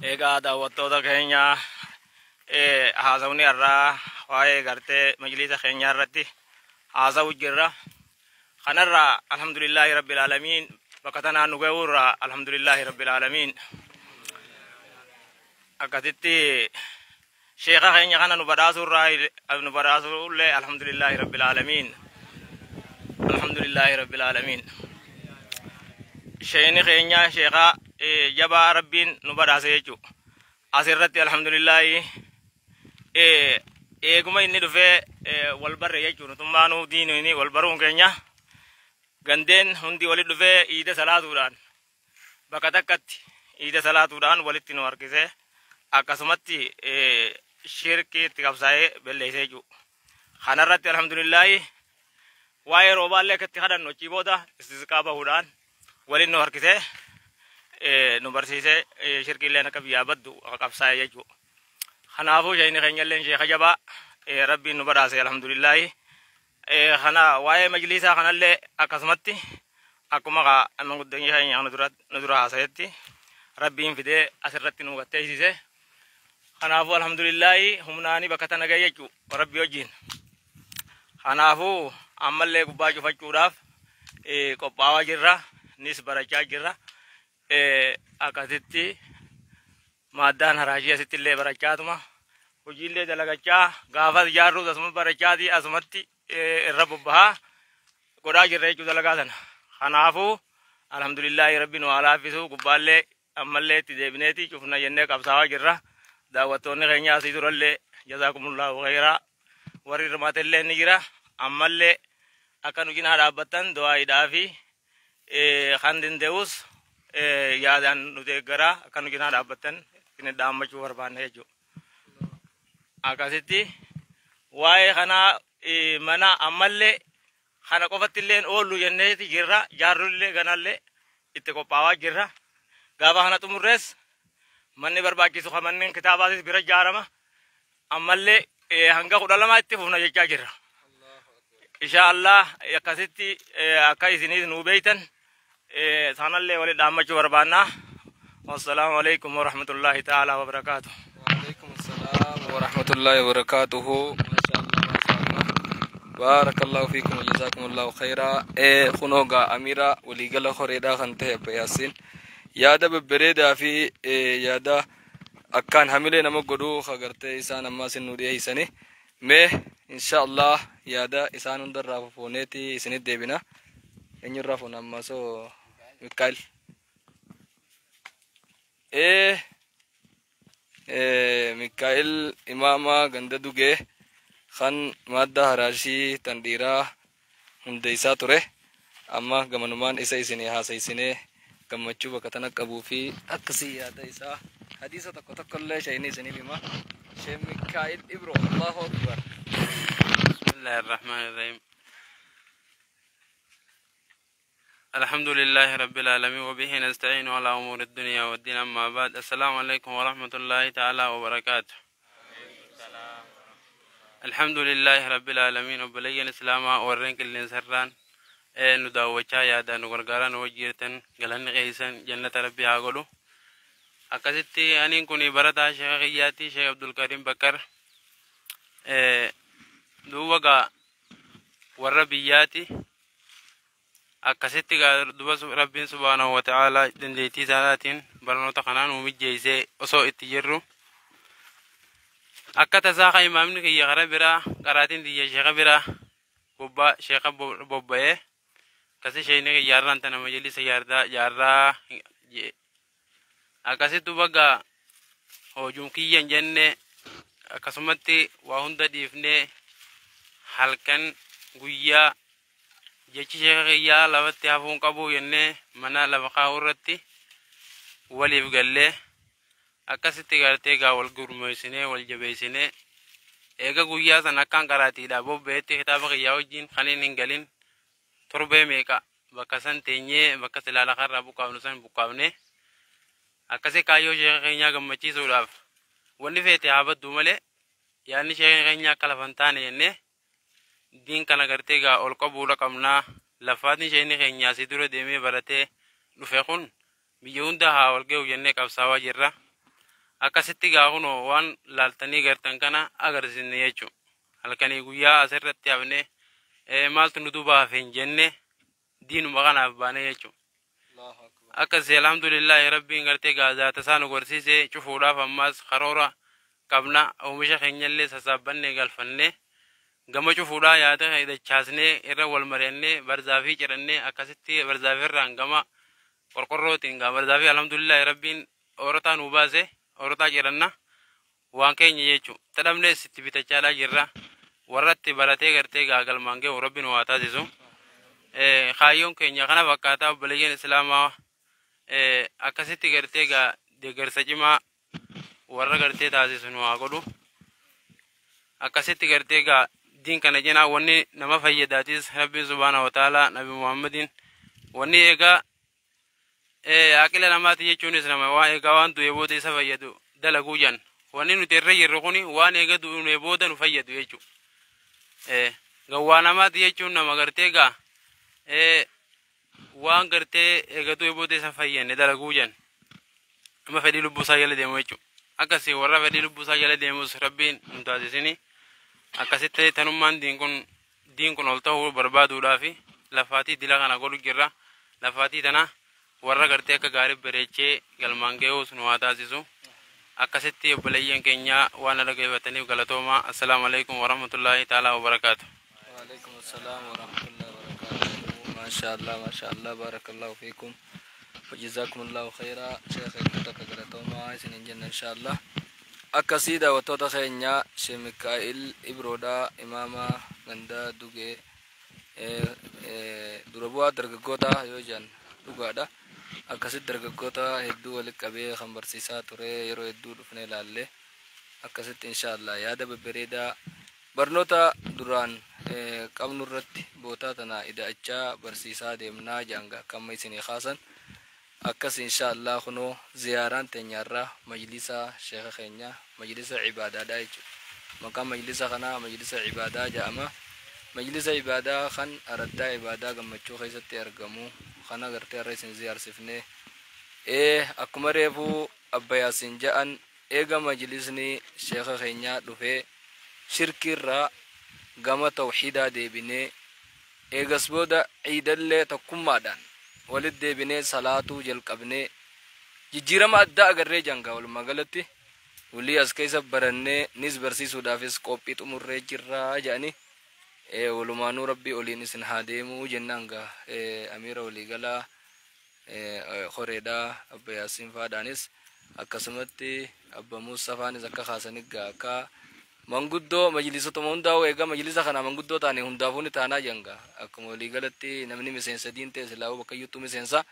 S6: Egaa daawwattoota keenya, haasawni irraa waa'ee gartee majlisa keenyaa irratti haasawu jirra. Kanarraa alhamdulillahi rabbil aalamiin, bakka tanaan nu ga'uurraa alhamdulillahi rabbil aalamiin. Akkasitti sheeka keenya kana nu badhaasuurraa nu badhaasuullee, alhamdulillaahi rabbil aalamiin, alhamdulillaahi rabbil aalamiin. Sheeni keenya sheeka jabaa rabbiin nu badhaase jechuu. Asirratti alhamdulillaahi eeguma inni dhufee wal barre jechuu. Nutummaanuu diinini wal baruun keenya gandeen hundi walit dhufee iida salaatuudhaan bakka takkatti iida salaatuudhaan walitti nu harkisee, akkasumatti shirkii itti qabsaa'ee belleessee jechuudha. Kanarratti alhamdulillaahi waa'ee roobaallee akka itti kadhannu achii booda istisqaa bahuudhaan waliin nu harkisee nu barsiisee, shirkiilleen akka biyyaa baddu qabsaa'ee jechuudha. Kanaafuu sheekni keenyallee sheeka jabaa rabbiin nu badhaase, alhamdulillaahi. Kana waa'ee majlisaa kanallee akkasumatti akkuma manguddoon keenya nu dura haasayetti rabbiin fidee asirratti nu gatteessise. Kanaafuu alhamdulillaahi humnaanii bakka tana gahe jechuu rabbi wajjin. Kanaafuu ammallee gubbaa cufachuudhaaf qophaa'aa jirra. Nis barachaa jirra. Akkasitti maaddaan haraashii asitti illee barachaatuma hojiillee dalagachaa, gaafa ijaarruus asuma barachaati, asumatti irra bobbahaa godhaa jirra jechuu dalagaa sana. Kanaafuu alhamdulillaahi rabbi nu haa laaffisu. Gubbaallee ammallee itti deebineeti cufna jennee qabsaa'aa jirra. Daawwattoonni keenya asii durallee jazaakumullahu khayraa, warri hirmaatellee ni jira. Ammallee akka nu cinaa dhaabbattan du'aayiidhaa fi kan danda'us yaadaan nu deeggaraa akka nu cinaa dhaabbattan isin dhaammachuu barbaanna jechuudha. Akkasitti waa'ee kanaa mana ammallee kana qofatti illee oollu jenneeti jirra, jaarrullee ganallee itti qophaa'aa jirra. Gaafa kana xumurrees manni barbaachisu kan manneen kitaabaatis bira ijaarama. Ammallee hanga 12 itti fufna jechaa jirra. Insha Allah akkasitti akka isiniis nuu beeytan sanallee walitti dhaammachuu barbaanna. Wassalaamu alaikum warahmatullahi ta'ala wabarakaatuh.
S1: وعليكم السلام ورحمة الله وبركاته. ما شاء الله، ما شاء الله، بارك الله فيكم وجزاكم الله خيرا. إيه خنوغا أميرة وليقلا خريدا خنته بياسين yaada babbareedaa fi yaada akkaan hamilee nama godhuu agartee isaan ammaa isin nu dhiyeessani. Mee insha Allah yaada isaan hundarraa fuuneeti isinit deebina. Eenyurraa fuuna ammaa? Soo Mikaa'el. Mikaa'el imaama ganda dugee kan madda haraashii tan dhiiraa hundeessaa ture. Amma gamanumaan isa isinii haasaysinee gammachuu bakka tana qabuu fi akkasii yaada isaa hadiisa tokko tokkollee shayini isiniif hima. Sheekh Mikaa'el Ibro, Allahu Akbar.
S7: بسم الله الرحمن الرحيم. الحمد لله رب العالمين وبه نستعين على أمور الدنيا والدين، أما بعد، السلام عليكم ورحمة الله تعالى وبركاته. الحمد لله رب العالمين. وبلين الإسلام ورين كل سران nu daawwachaa yaadaan nu gargaaraa nu wajjiirtan galanni keessan jannata rabbii haa godhu. Akkasitti aniin kun barataa sheeka kiyyaatti, Sheek Abdulkarim Bakkar. Duuba gaa warra biyyaati. Akkasitti gaa duba rabbiin subhaanahu wa ta'aalaa dandeettii isaatiin barnoota kanaan nu mijjeessee osoo itti jirru, akka tasaa ka imaamni kiyya kara biraa qaraatiin tiyya sheeka biraa bobbaa sheeka bobba'ee, akkasi sheekni kiyya har'aan tana majalisa jaarraa jaarraa jee. Akkasitti duba gaa hojuun kiyya hin jenne, akkasumatti waa hunda dhiifnee halkan guyyaa jechi sheeka kiyyaa lafatti hafuun qabu jennee mana lafa kaa'uu irratti waliif gallee, akkasitti gartee gaa wal gurmeessinee wal jabeessinee, eega guyyaa san akkaan qaraatiidha bobba'etti kitaaba kiyyaa wajjin kan inni hin galin torbee meeqa bakka san teenyee, bakka silaa lafarraa buqqaafnu san buqqaafne. Akkasi kaayyoo sheeka keenyaa gammachiisuudhaaf wanni feete haa baddu malee yaadni sheeka keenyaa akka lafa hin taane jennee, diin kana gartee gaa ol qabuudha qabnaa. Lafaatiin sheekni keenya asii dura deemee baratee dhufe kun biyya hunda haa wal ga'u jennee qabsaawaa jirra. Akkasitti gaa kunoo waan laaltanii gartan kana agarsiisne jechuudha. Halkanii guyyaa asirratti hafnee maaltu nu duuba hafe hin jenne, diinuma kanaaf baane jechuudha. Akkasii alhamdulillahi Rabbiin gartee gaazaata isaa nu gorsiise cufuudhaaf ammaas karoora qabna. Oomisha keenyallee sassaabannee galfannee gama cufuudhaa yaada dachaasnee irra wal mari'annee barzaafii cirannee akkasitti barzaafirraan gama qorqorrootiin gaa barzaafii alhamdulillahi Rabbiin oorataa nu baase oorataa ciranna waan keenya jechuudha. Tadhabnees itti bitachaadhaa jirra. Warratti baratee gartee gaa galmaan ga'u Rabbiin waa taasisu. Kaayyoon keenya kana fakkaataa obboleeyyan Islaamaa akkasitti gartee gaa deeggarsa cimaa warra gartee taasisu nu haa godhu. Akkasitti gartee gaa diin kana jenaa wanni nama fayyadaatis Rabbiin subhaana wa ta'ala Nabi Muhammadiin wanni eegaa aqila namaati jechuunis nama waan eegaa waan du'ee booda isa fayyadu dalaguu jan. Wanni nuti irra jirru kuni waan eega du'ee booda nu fayyadu jechuudha. Gawwaa namaati jechuun nama gartee gaa waan gartee eega du'ee booda isa fayyadne dalaguu jan. Nama fedhii lubbuu isaa jala deemu jechuudha. Akkasii warra fedhii lubbuu isaa jala deemus Rabbiin nu taasisini. Akkasitti tanummaan diin kun ol ta'uu barbaaduudhaafi lafaatii dila kana godhu jirra. Lafaatii tana warra gartee akka gaarii bareechee galmaan ga'uus nu haa taasisu. Akkasitti obboleeyyan keenya waan dhaggeeffataniif galatoomaa. Assalaamu alaikum warahmatullaahi ta'ala wabarakaatu.
S1: وعليكم السلام ورحمة الله وبركاته. ما شاء الله ما شاء الله بارك الله فيكم وجزاكم الله خيرا. شيخ كتك غلطوما سنين جنة إن شاء الله. Akkasii daawwattoota keenya Sheekh Mikaa'il Ibroodhaa imaama gandaa Dugee dura bu'aa dargaggoota yoo jedhan dhugaadha. Akkasitti dargaggoota hedduu walitti qabee kan barsiisaa ture yeroo hedduu dhufnee ilaalle. Akkasitti inshaallah yaada babbareedaa barnoota duraan qabnu irratti bootaa tana ida'achaa barsiisaa deemnaa jaanga akka amma isinii kaasan. Akkas inshaallah kunoo ziyaaraan teenyarraa majlisa sheekha keenya majlisa ibaadaadha jechuudha. Maqaan majlisa kanaa majlisa ibaadaa jedhama. Majlisa ibaadaa kan araddaa ibaadaa gammachuu keessatti argamu kana gartee har'a isin ziyaarsifne. Akkuma reefuu Abba Yaasiin jedhan eega majlisni sheekha keenyaa dhufee shirkiirraa gama tawxiidaa deebinee eegas booda ciidallee tokkummaadhaan walitti deebinee salaatuu jalqabnee jijjiirama addaa agarree jangaa walumaa galatti walii as keessa barannee nis barsiisuudhaafis qophii xumurree jirraa jedhanii walumaanuu Rabbii oliin isin haa deemuu jennaan gaa amiira waliigalaa Horeedhaa Abba Yaasiin faadhaanis akkasumatti Abba Muusaa faanis akka kaasanii gaa akka manguddoo majlisota hundaa'u egaa majlisa kana manguddoo taane hundaafuu ni taanaa janga akkuma waliigalatti namni miseensa diin ta'e silaa'uu bakka iyyuttuu miseensa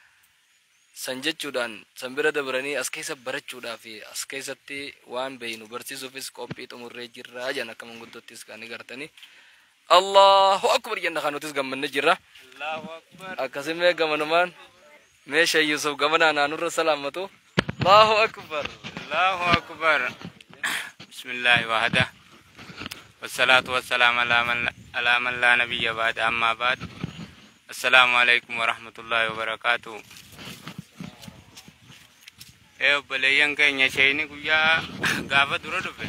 S1: san jechuudhaan san bira dabranii as keessa barachuudhaa fi as keessatti waan beeynu barsiisuufis qophii xumurree jirraa jan akka manguddootis kan gartanii. Allahu akbar jenna kan nutis gammanne jirra.
S3: Allahu akbar.
S1: Akkasumee gamanumaan meeshaa Yusuf gamanaa naanurra salaammatu. Allahu akbar.
S3: Allahu akbar. Bismillahi wahda. والصلاة والسلام على من لا نبي بعد أما بعد. السلام عليكم ورحمة الله وبركاته. Obboleeyyan keenya sheeyni guyyaa gaafa dura dhufe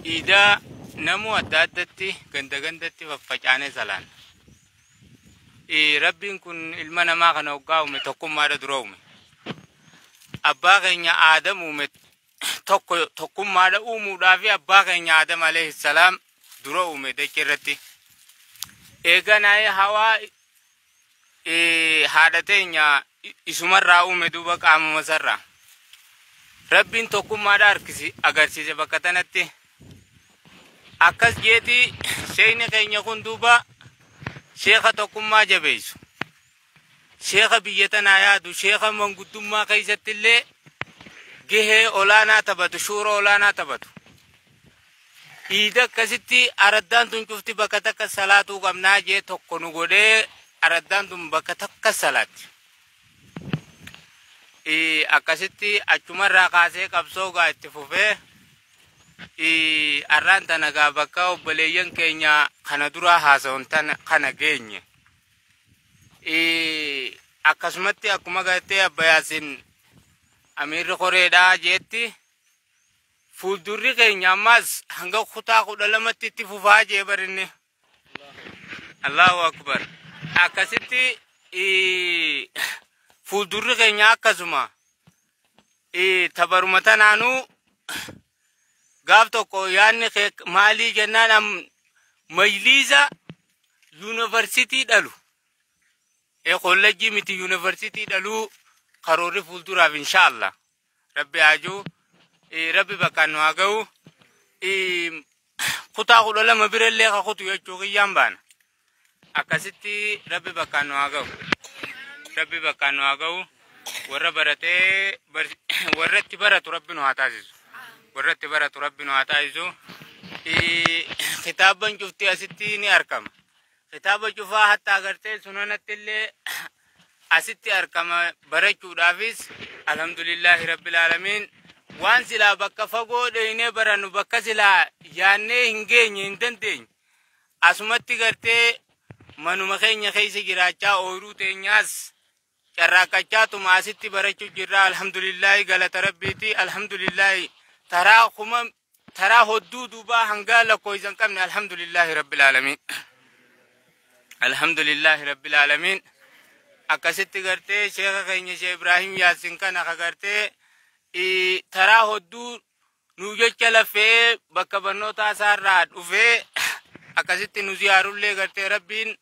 S3: iidaa namuu adda addatti ganda gandatti faffacaanee salaan. Rabbiin kun ilma namaa kana hoggaa uume tokkummaadha dura uume. Abbaa keenya Aadam uume tokkummaadha uumuudhaa fi abbaa keenya Aadam alayhi salaam dura uume dachee irratti. Eeganaayee hawaa haadha teenya isumarraa uume duuba qaamuma sarraa. Rabbiin tokkummaadha agarsiise bakka tanatti. Akkas jeeti sheeyni keenya kun duuba sheeka tokkummaa jabeessu. Sheeka biyya tanaa yaadu, sheeka manguddummaa keessatti illee gahee olaanaa taphatu, shuura olaanaa taphatu. Iida akkasitti araddaan tun cufti bakka takka salaatuu qabnaa jee tokko nu godhee araddaan tun bakka takka salaatti. Akkasitti achumarraa kaasee qabsoo gaa itti fufee arraan tana gaa bakka obboleeyyan keenya kana duraa haasa'uun kana geenye. Akkasumatti akkuma gartee Abba Yaasiin amiirri Horeedhaa jeetti fuuldurri keenya ammas hanga kutaa 12tti itti fufaa jee barinne. Allahu akbar. Akkasitti Fuuldurri keenya akkasuma tabaruma tanaanuu gaaf tokko yaadni maalii jennaan majliisa yuunivarsiitii dhalu kollejjii miti yuunivarsiitii dhaluu karoorri fuulduraaf inshaallah rabbi haajuu rabbi bakkaan nu haa ga'u kutaa 12 birallee ka kutu jechuu kiyyaan baana akkasitti rabbi bakkaan nu haa ga'u rabbi bakkaan nu haa ga'u warra baratee warra itti baratu rabbi nu haa taasisu warra itti baratu rabbi nu haa taasisu. Kitaaban cufti asitti ni argama kitaaba cufaa hatta agartee sunanatti illee asitti argama barachuudhaafis alhamdulillahi rabbil aalamiin waan silaa bakka fagoo dheeynee barannu bakka silaa yaannee hin geenye hin dandeenye asumatti gartee manuma keenya keessa jiraachaa ooyiruu teenyaas carraaqqachaatuma asitti barachuu jirra alhamdulillahi galata rabbiiti alhamdulillahi taraa kuma taraa hodduu duubaa hangaa lakkoofsa hin qabne alhamdulillahi rabbil aalamiin alhamdulillahi rabbil aalamiin akkasitti gartee sheeka keenya Sheekh Ibraahim Yaasin kana ka gartee taraa hodduu nu jecha lafee bakka barnoota isaarraa dhufee akkasitti nu ziyaarullee gartee rabbiin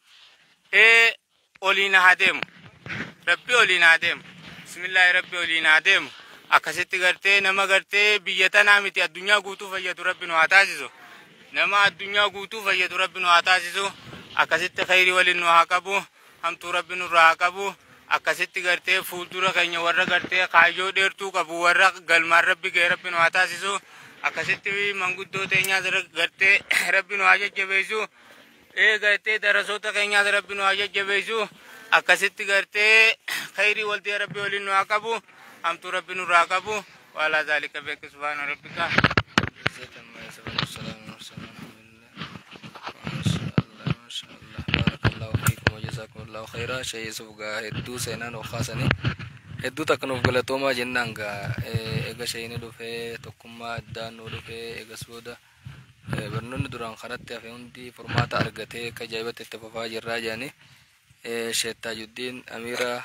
S3: oliin haa deemu rabbi oliin haa deemu bismillaahi rabbi oliin haa deemu akkasitti gartee nama gartee biyya tanaa miti addunyaa guutuu fayyadu rabbi nu haa taasisu nama addunyaa guutuu fayyadu rabbi nu haa taasisu akkasitti khayrii waliin nu haa qabu hamtuu rabbi nurraa haa qabu akkasitti gartee fuuldura keenya warra gartee kaayyoo dheertuu qabu warra galmaan rabbi ga'e rabbi nu haa taasisu akkasitti manguddoo teenyaas gartee rabbi nu haa jajjabeessu gartee darasoota keenyaas rabbi nu haa jajjabeessu akkasitti gartee khayrii waltee rabbi waliin nu haa qabu hamtuu rabbi nurraa haa qabu waalaa zaalika beeka subhaana rabbika.
S1: Jazakumullahu khaira Sheekh Yusuf gaa hedduu seenaan of kaasanii hedduu takka nuuf galatoomaa jennaan gaa eega sheeyini dhufee tokkummaa addaan nuu dhufee eegas booda barnoonni duraan kanatti hafe hundi furmaata argatee akka ajaa'ibatti itti fufaa jirraa jedhanii Sheekh Taajuddiin Amiira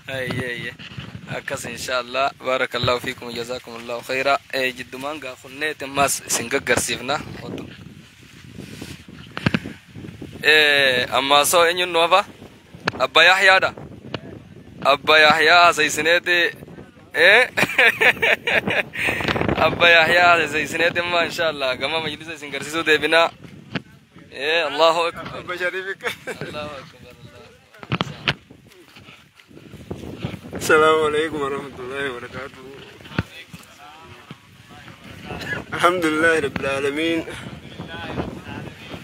S1: ayye akkas inshaallah barakallahu fiikum jazakumullahu khaira jiddumaan gaa kunnee timmaas isin gaggarsiifna otu amma so eenyuun nu hafa Abba Yahyaadha Abba Yahyaa haasaysineeti Abba Yahyaa haasaysineeti amma inshaallah gama majlisa isin garsiisuu deebinaa Allahu akbar
S8: Abba Sharifik
S1: Allahu akbar.
S8: السلام عليكم ورحمة الله وبركاته. الحمد لله رب العالمين.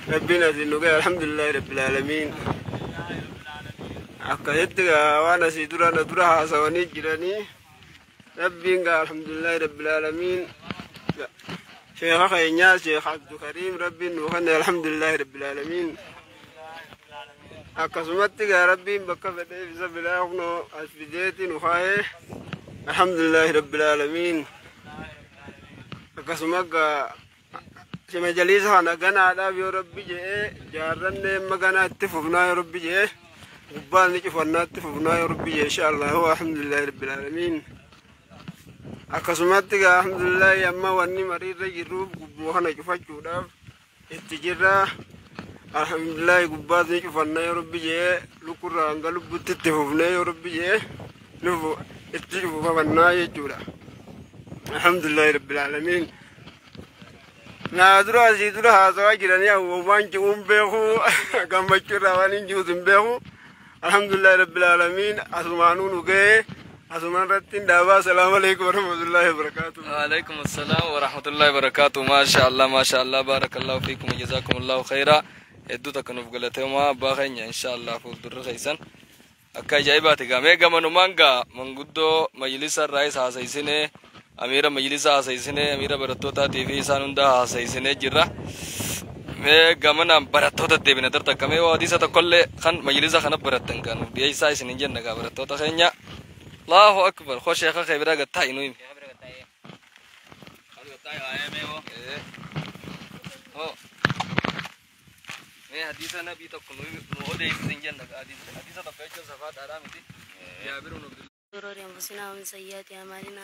S8: ربنا زنوجا الحمد لله رب العالمين. أكيد وأنا سيدورا ندورها سواني جيراني. ربنا الحمد لله رب العالمين. شيخ خينيا شيخ عبد الكريم ربنا وخنا الحمد لله رب العالمين. Akkasumatti gaa rabbiin bakka fedheef isa bilaa kunoo as fideeti nu kaa'ee alhamdulillahi rabbil aalamiin. Akkasuma gaa majaliisa kana ganaadhaaf yoo rabbi je'ee jaarrannee amma ganaa itti fufnaa yoo rabbi je'ee gubbaan ni cufannaa itti fufnaa yoo rabbi je'ee insha allahu alhamdulillahi rabbil aalamiin. Akkasumatti gaa alhamdulillahi amma wanni mariirra jirruuf gubboo kana cufachuudhaaf itti jirraa. Alhamdulillah gubbaas ni cufannaa yoo rabbi jee lukurraa hanga lubbutti itti fufnee yoo rabbi jee nufu itti cufafannaa jechuudha. Alhamdulillahi rabbil aalamiin. Naa dura asii dura haasawaa jiranii waan jiruun beeku gammachuurraa waan hin jiruus hin beeku. Alhamdulillahi rabbil aalamiin asumaanuu nu ga'ee asumaan irratti hin dhaabaa. Asalaamu alaikum warahmatullahi wabarakaatuh.
S1: وعليكم السلام ورحمة الله وبركاته. ما شاء الله ما شاء الله بارك الله فيكم وجزاكم الله خيرا. Hedduu takka nuuf galateemaa abbaa keenya inshaallah fuuldurri keessan akka ajaa'ibaati gaa mee gamanumaan gaa manguddoo majlisa irraayis haasaysinee amiira majlisa haasaysinee amiira barattootaatii fi isaan hundaa haasaysinee jirra mee gamanaan barattoota deebina tartakka mee hadiisa tokkollee kan majlisa kana barattan gaa nuuf dhiyeessaa isin hin jenna gaa barattoota keenya. Allahu akbar koo sheeka kee biraa gad taa'i nu himi. Mee hadiisa nabii tokko nu odeessisin jenna. Hadiisa tokko jechuun safaadhaadhaa miti. Jaabir ibn Abdullah.
S9: شرور أنفسنا ومن سيئات أعمالنا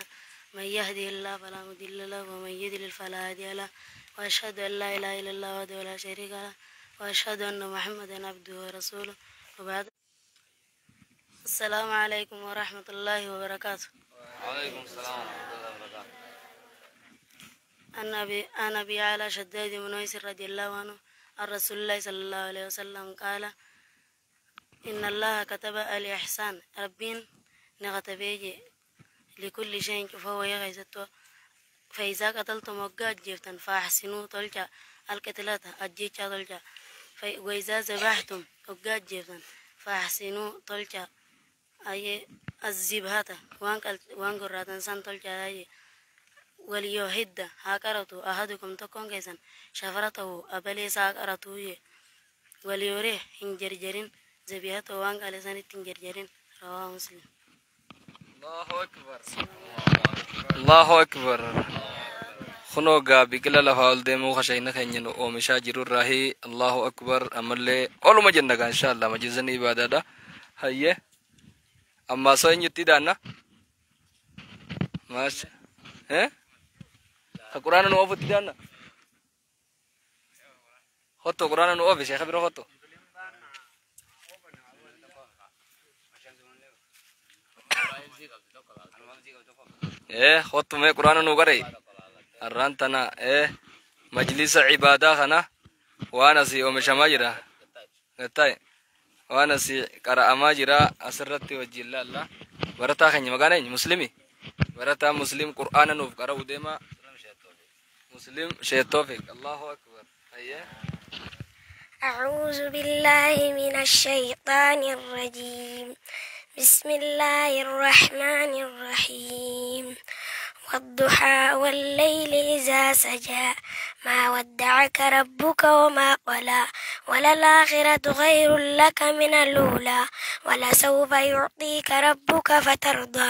S9: من يهده الله فلا مضل له ومن يضلل فلا هادي له وأشهد أن لا إله إلا الله وحده لا شريك له وأشهد أن محمدا عبده ورسوله وبعد. السلام عليكم ورحمة الله وبركاته.
S2: وعليكم السلام ورحمة الله وبركاته.
S9: عن أبي على شداد بن أوس رضي الله عنه عن رسول الله صلى الله عليه وسلم قال إن الله كتب الإحسان ربين نغتبيجي لكل شيء فهو يغيزته فإذا قتلتم وقات جيفتا فأحسنوا تلجا القتلات أجيتشا تلجا وإذا ذبحتم وقات جيفتا فأحسنوا تلجا أي الزبهة وان قراتن سان تلجا أي وليهد هاكرتو أحدكم تكون كيسا شفرته أبليس هاكرتو وليريه إنجرجرين ذبيحته وان قالسان إنجرجرين. رواه مسلم.
S1: Allahu akbar. Allahu akbar. Kunoo gaa biqila lafaa ol deemuu kashayna keenya nu oomishaa jirurraahi. Allahu akbar. Ammallee oluma jenna gaa insha Allah majlisni ibaadaadha. Hayyee. Ammaa soo eenyutti daanna? Maasha. Eh? Ka quraana nu oofutti daanna? Hotto quraana nu oofi sheekha bira hotto. Hotto mee quraana nu qaree. Arraan tana majlisa ibaadaa kana waan asii oomishamaa jira. Gattaa'e. Waan asii qara'amaa jira asirratti wajjin laalla. Barataa keenya maqaan eenyu? Muslimi. Barataa Muslim qur'aana nuuf qara'u deema. Muslim Sheekh Tawfiq. Allahu akbar. Hayyee.
S10: أعوذ بالله من الشيطان الرجيم. بسم الله الرحمن الرحيم. والضحى والليل إذا سجى ما ودعك ربك وما قلى وللآخرة خير لك من الأولى ولسوف يعطيك ربك فترضى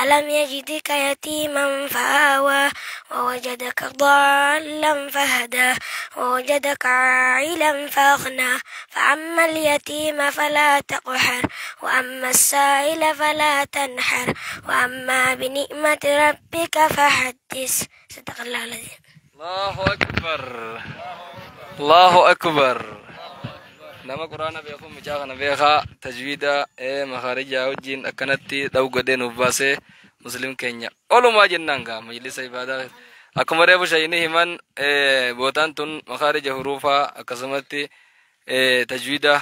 S10: ألم يجدك يتيما فآوى ووجدك ضالا فهدى ووجدك عائلا فأغنى فأما اليتيم فلا تقهر وأما السائل فلا تنحر وأما بنعمة ربك فحدث. صدق الله العظيم.
S1: Allahu akbar. Allahu akbar. Nama quraana beeku mucaa kana beekaa tajwiida makaarijaa wajjin akkanatti dhawu godhee nuuf baasee muslim keenya olumaa jennaan gaa majlisa ibaadaa akkuma reefu shayini himan bootaan tun makaarija huruufaa akkasumatti tajwiida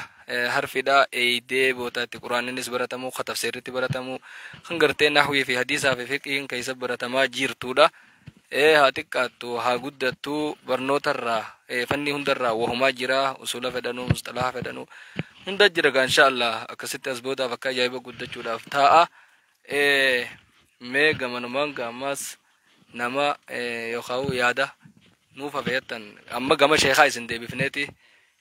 S1: harfidha eeydee bootaatti quraanninis baratamu tafsiirritti baratamu kan gartee nahwii fi hadiisaa fi fiqiin keessa baratamaa jirtudha. Haa xiqqaattu haa guddattu barnootarraa fanni hundarraa wahumaa jira usula fedhanuu mustalaha fedhanuu hunda jira gaa insha Allah akkasitti as boodaaf akka ajaa'iba guddachuudhaaf taa'a. Mee gamanumaan gaammas nama yookaan yaada nuuf hafeettan amma gama sheekaa isin deebifneeti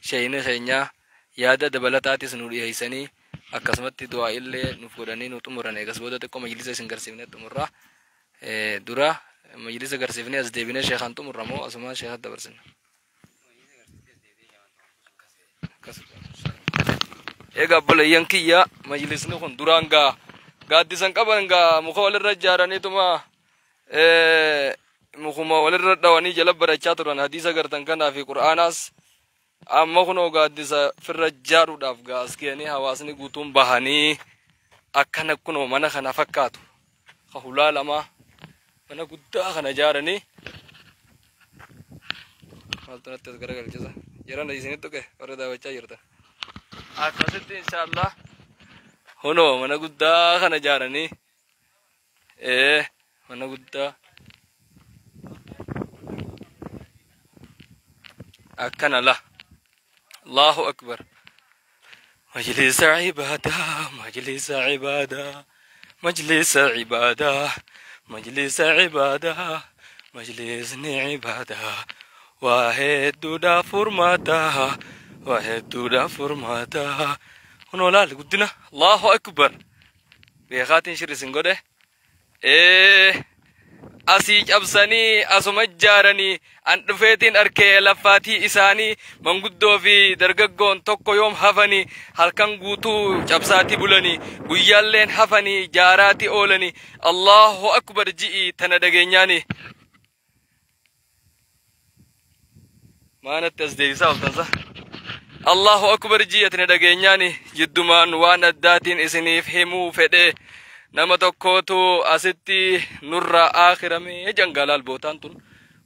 S1: sheeyini keenya yaada dabalataatis nu dhiyeessanii akkasumatti du'aa illee nuuf godhanii nu xumuran eegas booda xiqqoo majlisa isin garsiifnee xumurra. Dura majlisa garsiifnee as deebinee sheekaan xumurra moo asumaan sheekaa dabarsina? Egaa obboleeyyan kiyya majlisni kun duraan gaa gaaddisan qaban gaa muka walirra ijaaraniituma mukuma walirra dhawanii jala barachaa turan hadiisa gartan kanaa fi qur'aanaas amma kunoo gaaddisa firra ijaaruudhaaf gaa as ga'anii hawaasni guutuun bahanii akkana kunoo mana kana fakkaatu hulaa lama mana guddaa kana ijaaranii maaltu natti as garagalchisa jiran isinitti tuqe warra daawwachaa jirtan akkasitti insha Allah hunoo mana guddaa kana ijaaranii mana guddaa akkana la. Allahu akbar. Majlisa ibaada, majlisa ibaada, majlisa ibaada, majlisa ibaada, majlisni ibaada. Waa hedduudha furmaata, waa hedduudha furmaata. Kunoo laal guddina. Allahu akbar. Beekaatiin shirri isin godhe. Asii cabsanii asuma ijaaranii an dhufeetiin arkee laffaatii isaanii manguddoo fi dargaggoon tokko yoom hafanii halkan guutuu cabsaatii bulanii guyyaalleen hafanii jaaraatii oolanii. Allahu akbar ji'i tana dhageenyaani. Maanatti as deebisaa oltansa. Allahu akbar ji'i tana dhageenyaani jiddumaan waan addaatiin isiniif himuu fedhe. Nama tokkotu asitti nurraa aakhirame jangalaal bootaan tun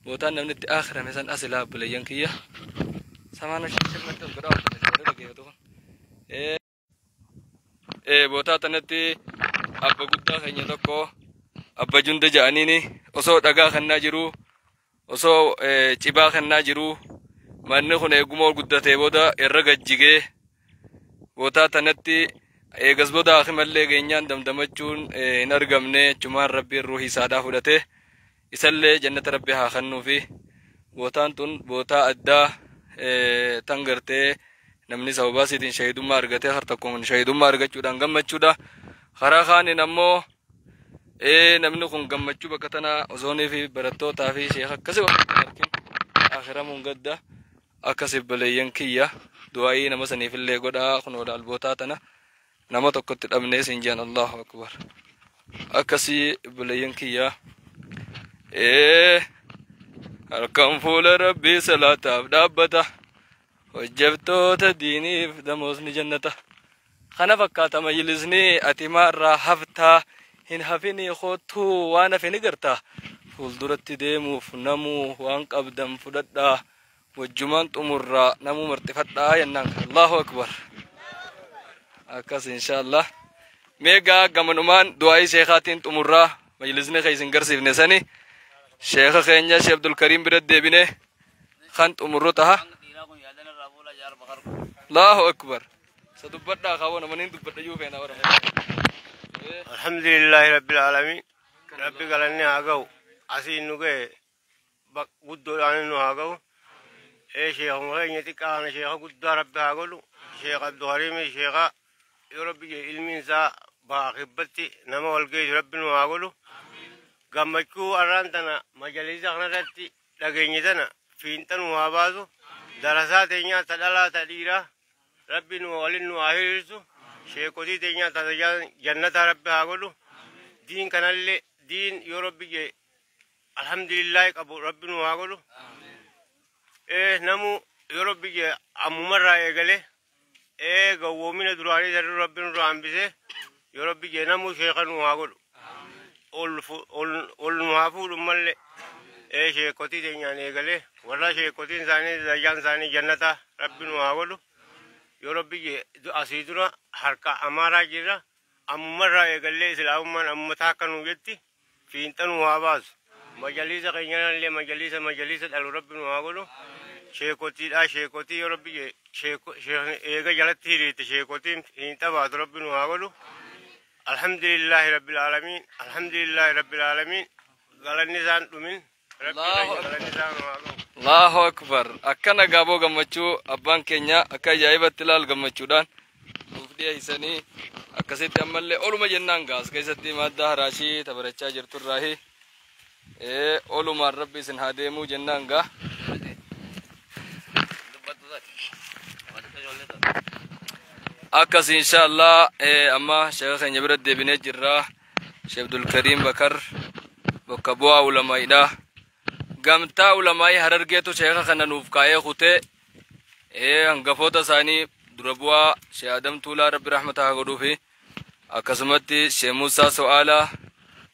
S1: bootaan namni itti aakhirame san as ilaa obboleeyyan kiyya. Samaana shirmatti as godhaa oltan warra dhaggeeffatu kun. Bootaa tanatti abba guddaa keenya tokko abba junda ja'aniini osoo dhagaa kennaa jiruu osoo cibaa kennaa jiruu manni kun eeguma ol guddatee booda irra gajjigee bootaa tanatti eegas booda akimallee geenyaan damdamachuun hin argamne jechumaan rabbiin ruuhii isaadhaa fudhate isallee jannata rabbi haa kennuufi. Bootaan tun bootaa addaa tan gartee namni sababaa isiitiin shahidummaa argatee har tokkoon shahidummaa argachuudhaan gammachuudha. Karaa kaaniin ammoo namni kun gammachuu bakka tanaa osoonii fi barattootaa fi sheekh akkasii argin akhiramuun gadda akkasii baleeyyan kiyya du'aayii nama saniifillee godhaa kun olaal bootaa tana nama tokkotti dhabnee siin jedhan. Allahu akbar akkasii baleeyyan kiyya. Harkaan fuula rabbii salaataaf dhaabbata hojjeftoota diiniif damoosni jannata. Kana fakkaata majlisni ati maarraa haftaa hin hafinii kootuu waan hafe ni gartaa fuulduratti deemuuf namuu waan qabdan fudhadhaa wajjumaan xumurraa namuu marxifadhaa jennaan. Allahu akbar akkas inshaallah. Meegaa gamanumaan du'aayii sheekaatiin xumurraa majlisni keessa hin garsiifne sani sheeka keenya Sheekh Abdulkariim bira deebine kan xumurru taha. Allahu akbar. Sa dubbadhaa kaawwa namaniin dubbadha yuu feena bara.
S8: Alhamdulillahi rabbil alamin. Rabbi galanni haa ga'u. Asiin nu ga'e guddoodhaan nu haa ga'u. Sheekuma keenya xiqqaa kana sheeka guddaa rabbi haa godhu. Sheekh Abdulkariim sheeka yoo rabbi jedhe ilmiin isaa bahaa kibbatti nama wal geessu rabbi nu haa godhu. Gammachuu arraan tana majalisa kanarratti dhageenye tana fiinxa nu haa baasu. Darasaa teenyaa ta dhalaa ta dhiiraa rabbi nu waliin nu haa hiriirsu. Sheekotii teenyaa ta jannataa rabbi haa godhu. Diin kanallee diin yoo rabbi jedhe alhamdulillahi qabu rabbi nu haa godhu. Namu yoo rabbi jedhe ammumarraa eegalee gawwoomina duraanii daruu rabbi nurraa hambisee yoo rabbi jedhe namu sheeka nu haa godhu. Ol nu haa fuudhu mallee sheekotii teenyaan eegalee warra sheekotiin isaanii dayyaan isaanii jannataa rabbi nu haa godhu. Yoo rabbi jedhe asii dura harka amaaraa jirra ammumarraa eegallee islaamummaan ammata akka nu jetti fiinxa nu haa baasu. Majalisa keenyallee majalisa majalisa dhalu rabbi nu haa godhu. Sheekotiidha sheekotii yoo rabbi jedhe eega jalatti hiriirte sheekotiin fiinxa baatu rabbi nu haa godhu. Alhamdulillahi rabbil alamin. Alhamdulillahi rabbil alamin. Galanni isaan dhumin rabbi galanni isaan nu haa ga'u.
S1: Allahu akbar. Akkana gaaboo gammachuu abbaan keenya akka ajaa'ibatti ilaal gammachuudhaan nuuf dhiyeessanii akkasitti ammallee oluma jennaan gaas keessatti madda haraashii tabarachaa jirturraahi olumaan rabbi isin haa deemuu jennaan gaa. Akkas inshaallah amma sheeka keenya bira deebinee jirra. Sheekh Abdulkariim Bakar bakka bu'aa ulamaa'idha. Gamtaa ulamaa'ii Harargeetu sheeka kana nuuf kaa'ee kutee hangafoota isaanii dura bu'aa Sheekh Adam Tuulaa Rabbi rahmata haa godhuufi akkasumatti Sheekh Muusaa So'aalaa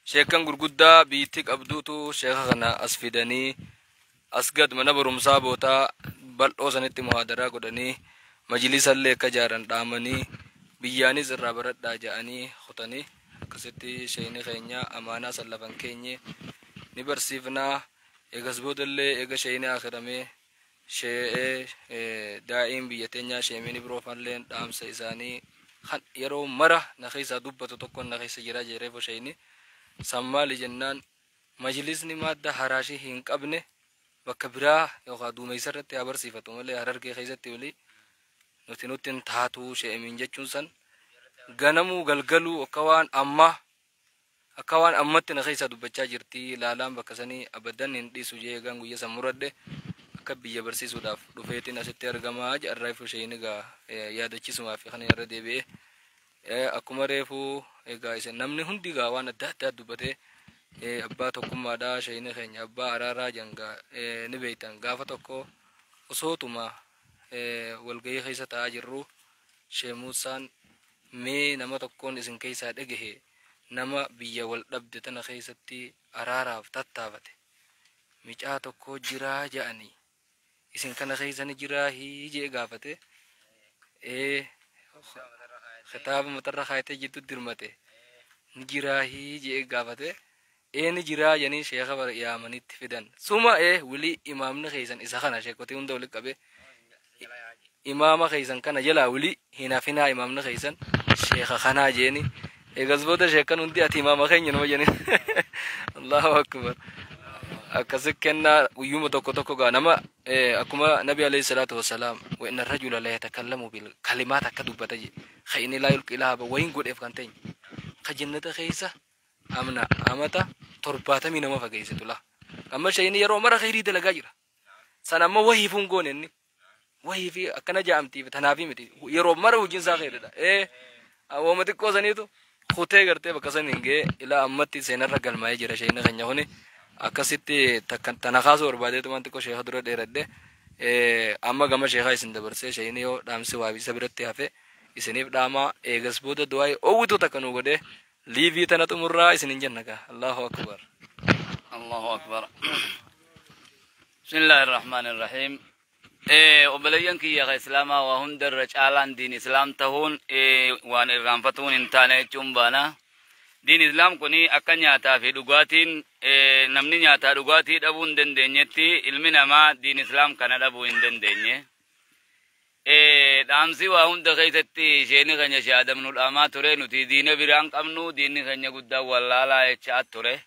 S1: sheekan gurguddaa biyyittii qabduutu sheeka kana as fidanii as gad mana barumsaa bootaa bal'oo sanitti muhaadaraa godhanii majlisallee akka ijaaran dhaamanii biyyaanis irraa baradhaa ja'anii kutanii akkasitti sheekni keenya amaanaa san lafan keenye ni barsiifnaa. Eegas boodallee eega sheekni akhiramee shee'ee daa'iin biyya teenyaa sheemini biroofallee dhaamsa isaanii kan yeroo mara na keessaa dubbatu tokko na keessa jira jedhee sheekni san maali jennaan majlisni madda haraashii hin qabne bakka biraa yookaan duumessa irratti haa barsiifatu malee Harargee keessatti olii nuti nutti hin taatu sheemiin jechuun san ganamuu galgaluu akka waan amma Akka waan ammatti na keessaa dubbachaa jirti laalaan bakka sanii abadan hin dhiisu jee eegaan guyya san muradhe akka biyya barsiisuudhaaf dhufeetiin asitti argamaa jedha. Reefu isheen egaa yaadachisumaaf kan irra deebi'ee akkuma reefu egaa isin namni hundi egaa waan adda addaa dubbatee, abbaa tokkummaadhaa, sheeyni keenya abbaa araaraa jangaa ni beektan. Gaafa tokko osootuma walgahii keessa taa'aa jirru, Shee Muusaan mee nama tokkoon isin keessaa dhagahe, nama biyya wal dhabde tana keessatti araaraaf tattaafate micaa tokko jiraa ja'anii, isin kana keessa ni jiraa jee gaafate. Kitaaba matarra kaayatee jirtu dirmate, ni jiraa jee gaafate. Ni jiraa jedhanii sheeka bara yaamanitti fidan. Suma wilii imaamni keessan isa kana, sheekotii hunda walitti qabe, imaama keessan kana jalaa wilii hin hafinaa, imaamni keessan sheeka kanaa jeeni. Eegas booda sheekan hundi ati imaama keenya nama jedhani. Allahu akbar. Akkasi kennaa guyyuma tokko tokko gaa nama akkuma Nabi alayhi salaatu wasalaam wa inna rajula la yatakallamu bil kalimaat akka dubbata je ka inni laa yulqi laha wayin godheef kan ta'e ka jannata keessa amna amata 70 nama fageessitu la. Amma shayini yeroo mara khayrii dalagaa jira. San amma wahiif hin goone, inni wahii fi akkana jaamtiif tanaafi miti, yeroo mara hojiin isaa khayriidha. Wooma xiqqoo saniitu kutee gartee bakka san hin ga'e, ilaa ammatti seenarra galmaa'ee jira shayini keenya kuni. Akkasitti tana kaasuu barbaadeetu waan xiqqoo sheeka dura dheeradhe. Amma gama sheekaa isin dabarsee, shayini yoo dhaamsi waa isa biratti hafe isiniif dhaamaa, eegas booda du'aa oowwitu takka nu godhee liivii tana xumurraa isin hin jenna gaa. Allahu akbar.
S2: Allahu akbar. Bismillahir Rahmanir Rahim. Obboleeyyan kiyya ka Islaamaa, waa hundarra caalaan diin Islaam tahuun waan irraanfatuun hin taane jechuun baana. Diin Islaam kuni akka nyaataa fi dhugaatiin namni nyaataa dhugaatii dhabuu hin dandeenyetti, ilmi namaa diin Islaam kana dhabuu hin dandeenye. Dhaamsi waa hunda keessatti isheeni keenya ishee adamnu dhaamaa ture, nuti diina biraan qabnu, diinni keenya guddaa wallaalaa jechaa ture.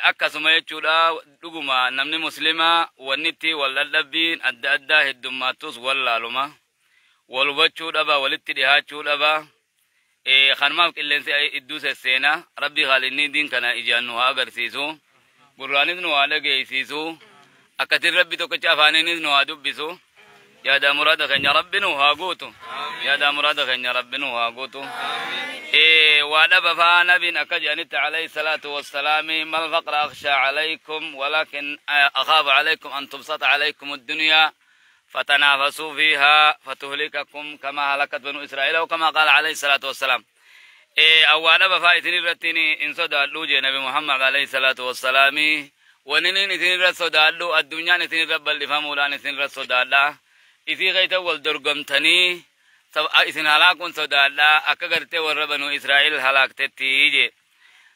S2: Akkasuma jechuudha, dhuguma namni muslimaa wanni itti wal dadhabbiin adda addaa heddummaattus wallaaluma. Wal hubachuu dhaba, walitti dhihaachuu dhaba. Kanumaaf qilleensi idduu sesseena. Rabbi haalinni diin kana ijaan nu haa agarsiisu. Gurraanis nu haa dhageessisu. Akkasin Rabbi tokkicha afaaniinis nu haa dubbisu. Yaada muraada keenya Rabbi nu haa guutu. Yaada muraada keenya Rabbi nu haa guutu. Waa dhaba faa nabiin akka jedhanitti alayhi salaatu wassalaami, mal faqra akhshaa alaykum walakin akhaafu alaykum an tubsata alaykum addunyaa فتنافسوا فيها فتهلككم كما هلكت بنو إسرائيل وكما قال عليه الصلاة والسلام. أولا بفايتني رتني إن صدالو جي نبي محمد عليه الصلاة والسلام، وننين إثنين رت صدالو الدنيا إثنين رب اللي فهموا إثنين رت صدالا إثي غيتا والدرقمتني إثنين هلاكون صدالا أكا ور بنو إسرائيل هلاك تتيجي.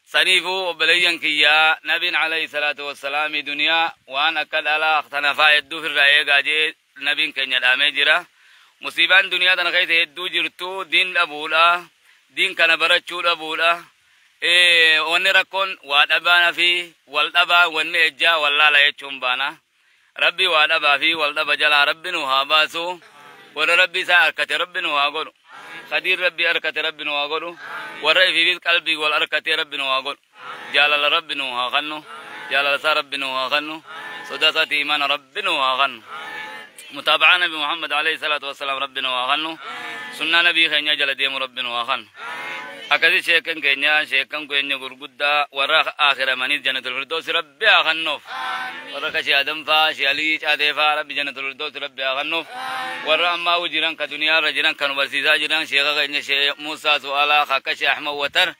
S2: سنيفو obboleeyyan kiyya, nabiin alayhi salaatu wassalaami duniyaa waan akka dhalaa tana faa hedduu firraa eegaa jee nabiin keenya dhaamee jira. Musiibaan duniyaa tana keessa hedduu jirtu diin dhabuudha, diin kana barachuu dhabuudha. Wanni rakkoon waa dhabaana fi wal dhabaa, wanni ejjaa wallaala jechuun baana. Rabbi waa dhabaa fi wal dhaba jalaa Rabbi nu haa baasu. Warra Rabbi isaa harkate Rabbi nu haa godhu. Khadiir Rabbi harkate Rabbi nu haa godhu. Warra ifiifis qalbii wal harkatee Rabbi nu haa godhu. Jaalala Rabbi nu haa kennu. Jaalala isaa Rabbi nu haa kennu. Sodaa isaatii imaana Rabbi nu haa kennu. Mutaaba'aa Nabi Muhammad alayhi salaatu wassalaam Rabbi nu haa kennu. Sunnaa Nabii keenya jala deemu Rabbi nu haa kennu. Akkasi sheekan keenya, sheekan keenya gurguddaa warra akhiramaniis jannatul firdoosi Rabbi haa kennuuf. Warra akka Shee Adam faa, Shee Alii Caatee faa Rabbi jannatul firdoosi Rabbi haa kennuuf. Warra ammaa jiran, ka duniyaarra jiran, kan nu barsiisaa jiran, sheeka keenya Shee Muusaa Su'aalaa, akka Shee Ahmad Watar,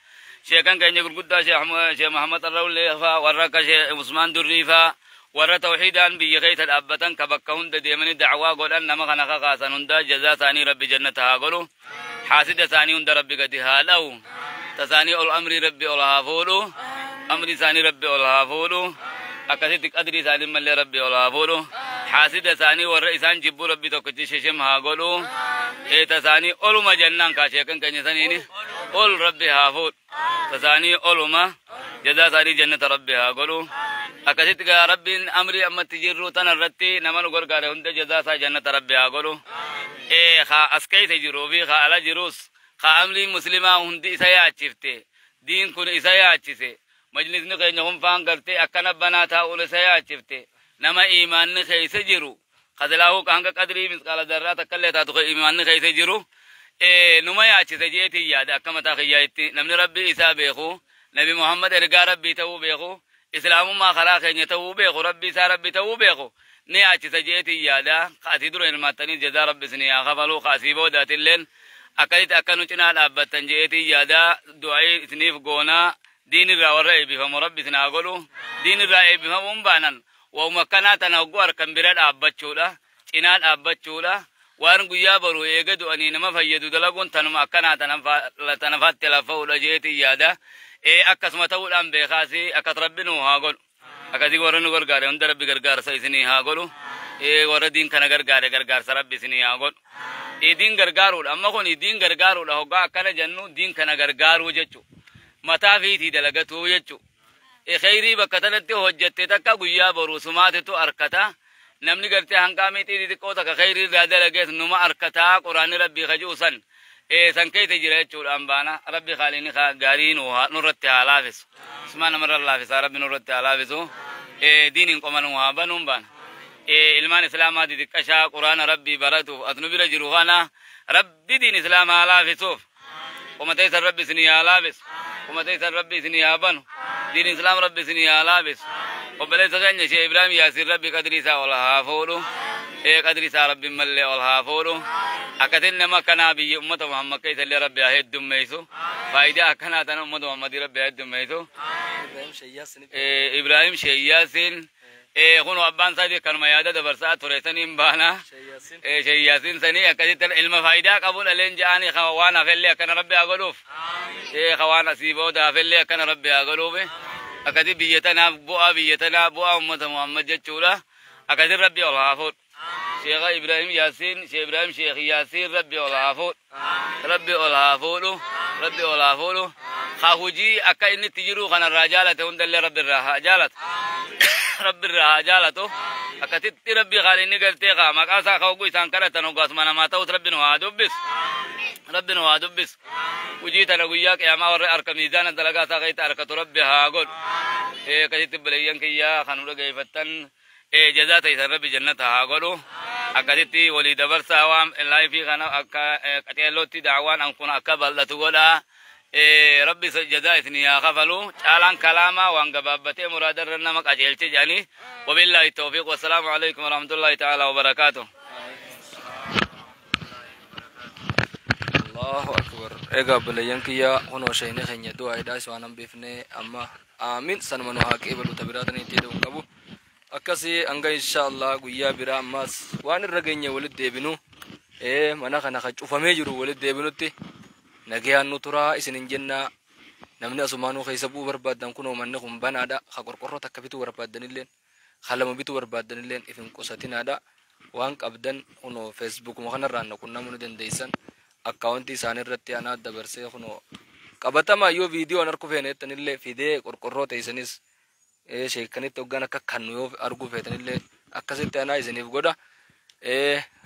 S2: sheekan keenya gurguddaa Shee Muhammad Arrawullee faa, warra akka Shee Usmaan Durrii faa, warra tawxiidaan biyya keessa dhaabbatan, ka bakka hunda deemanii dacwaa godhan, nama kana kakaasan hunda jazaa isaanii Rabbi jannata haa godhu. Haasida isaanii hunda Rabbi gadi haa dha'u. Tasaanii ol amrii Rabbi ol haa fuudhu. Amrii isaanii Rabbi ol haa fuudhu. Akkasitti qadrii isaanii mallee Rabbi ol haa fuudhu. Haasida isaanii, warra isaan jibbuu, Rabbi tokkichi shishim haa godhu. Tasaanii oluma jennaan kaa sheekan keenya saniini ol Rabbi haa fuudhu. Tasaanii oluma jazaa isaanii jannata Rabbi haa godhu. Akkasitti gaa Rabbiin amrii ammatti jirru tana irratti nama nu gargaare hunda jazaa isaa jannata Rabbi haa godhu. Haa as keessa jiruu fi haa ala jirus, haa amrii muslimaa hundi isa yaachifte. Diin kun isa yaachise. Majlisni keenya kun faan gartee akkana banaa taa'uun isa yaachifte. Nama iimaanni keessa jiru. Qadlaahuu hanga qadrii misqaala darraa takkallee taatu iimaanni keessa jiru. Numa yaachise jeetii yaada akka mataa kiyyaatti namni rabbii isaa beeku. Nabi Muhammad ergaa rabbii ta'uu beeku. Islaamummaa karaa keenya ta'uu beeku. Rabbii isaa rabbi ta'uu beeku. Ni yaachisa jeetii yaada. Kaasii dura hirmaattanii jazaa rabbi isinii haa kafalu. Kaasii boodaatilleen akkasitti akka nu cinaa dhaabbattan jeetii yaada. Du'aa isiniif goonaa. Diin irraa warra eebbifamu rabbi isin haa godhu. Diin irraa eebbifamuun baanan waa'uma akkanaa tana hogguu harkan bira dhaabbachuudha. Cinaa dhaabbachuudha. Waan guyyaa boru eega du'anii nama fayyadu dalaguun tanuma akkanaa tanafaatti lafa'uudha jeetii yaada. Akkasuma ta'uudhaan beekaasi akkas rabbi nu haa godhu. Akkasii warra nu gargaare hunda rabbi gargaarsa isinii haa godhu. Warra diin kana gargaare gargaarsa rabbi isinii haa godhu. Diin gargaaruudha. Amma kun diin gargaaruudha hoggaa akkana jennu diin kana gargaaruu jechuudha. Mataa fiitii dalagatuu jechuudha. Kheyrii bakka tanatti hojjette takka guyyaa boruu sumaatitu harkata. Namni gartee hanqaa miixii xixiqqoo takka kheyrii irraa dalagees numa harkataa quraanni rabbii kajuu san. San keessa jira jechuudhaan baana. Rabbi haaliin gaarii nurratti haa laafisu. Sumaa namarra laafisaa rabbi nurratti haa laafisu. Diiniin qoma nu haa banuun baana. Ilmaan islaamaa xixiqqashaa quraana rabbii baratuuf as nu bira jiru kana rabbi diin islaamaa haa laafisuuf. Qoma teessan rabbi isinii haa laafisu. Qoma teessan rabbi isinii haa banu. Diin islaam rabbi isinii haa laafisu. Obboleessa keenya Sheekh Ibrahim Yaasiin rabbi qadrii isaa ol haa fuudhu. Qadrii isaa rabbiin mallee ol haa fuudhu. Akkasin nama akkanaa biyya uummata Muhammad keessa illee rabbi haa heddummeessu. Faayidaa akkanaa tana uummata Muhammadii rabbi haa heddummeessu. Ibrahim Sheekh Yaasiin kun abbaan isaa kanuma yaada dabarsaa ture saniin baana. Sheekh Yaasiin sanii akkasitti ilma faayidaa qabu dhaleen ja'anii waan hafellee akkana rabbi haa godhuuf. Waan asii booda hafellee akkana rabbi haa godhuuf. Akkasi biyya tanaaf bu'aa biyya tanaa bu'aa uummata Muhammad jechuudha. Akkasi rabbi ol haa fuudhu. Sheekh Ibrahim Yaasiin, Sheekh Ibrahim Sheekh Yaasiin rabbi ol haa fuudhu. Rabbi ol haa fuudhu. Rabbi ol haa fuudhu. Haa hojii akka inni itti jiru kanarraa jaalate hundallee rabbi irraa haa jaalatu. Rabbi irraa haa jaalatu. Akkasitti rabbi haala inni gartee haa maqaa isaa hoggu isaan kadhatan hoggaasuma namaa ta'us rabbi nu haa dubbisu. Rabbi nu haa dubbisu. Hojii tana guyyaa qiyaamaa warra harka miizaana dalagaa isaa keessatti harkatu rabbi haa godhu. Akkasitti buleeyyan kiyyaa kan nu dhageeffattan jazaa ta'isan rabbi jannata haa godhu. Akkasitti walii dabarsaa waan laayifii kana akka qaceellootti daawwaan kun akka bal'atu godhaa. Rabbi jazaa isinii haa kafalu. Caalaan kalaamaa waan gabaabbatee muraadarra nama qajeelche jedhanii. Wabillaahi tawfiiq. Wassalaamu alaikum warahmatullaahi ta'aalaa wabarakaatuh.
S1: Allahu akbar. Egaa obboleeyyan kiyyaa kunoo sheekni keenya du'aadhaa isa waan hambifne amma aamin sanuma nu haa qeebalu ta biraa tana itti jedhamu qabu. Akkasii hanga inshaallah guyyaa biraa ammaas waan irra geenye walitti deebinu mana kana kan cufamee jiru walitti deebinutti nagayaan nu turaa isinin jennaa. Namni asumaanuu keessa bu'uu barbaaddan kunoo manni kun banaadha. Ka qorqorroo takka bituu barbaaddanilleen ka lama bituu barbaaddanilleen if hin qusatinaadha. Waan qabdan kunoo feesbuukuma kanarraan na qunnamuu ni dandeessan. Akkaawuntii isaanii irratti anaa dabarsee kunoo qabatamaa yoo viidiyoon argu feenettanillee fidee qorqorroo teessanis sheekanitti hoggaan akka kannu yoo arguu feetanillee akkasitti anaa isiniif godha.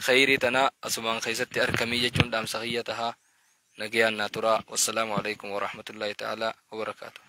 S1: Khayrii tanaa asumaan keessatti argamii jechuun dhaamsa kiyya tahaa. Nagayaan naa turaa. Wassalaamu alaikum warahmatullaahi ta'aalaa wabarakaatuh.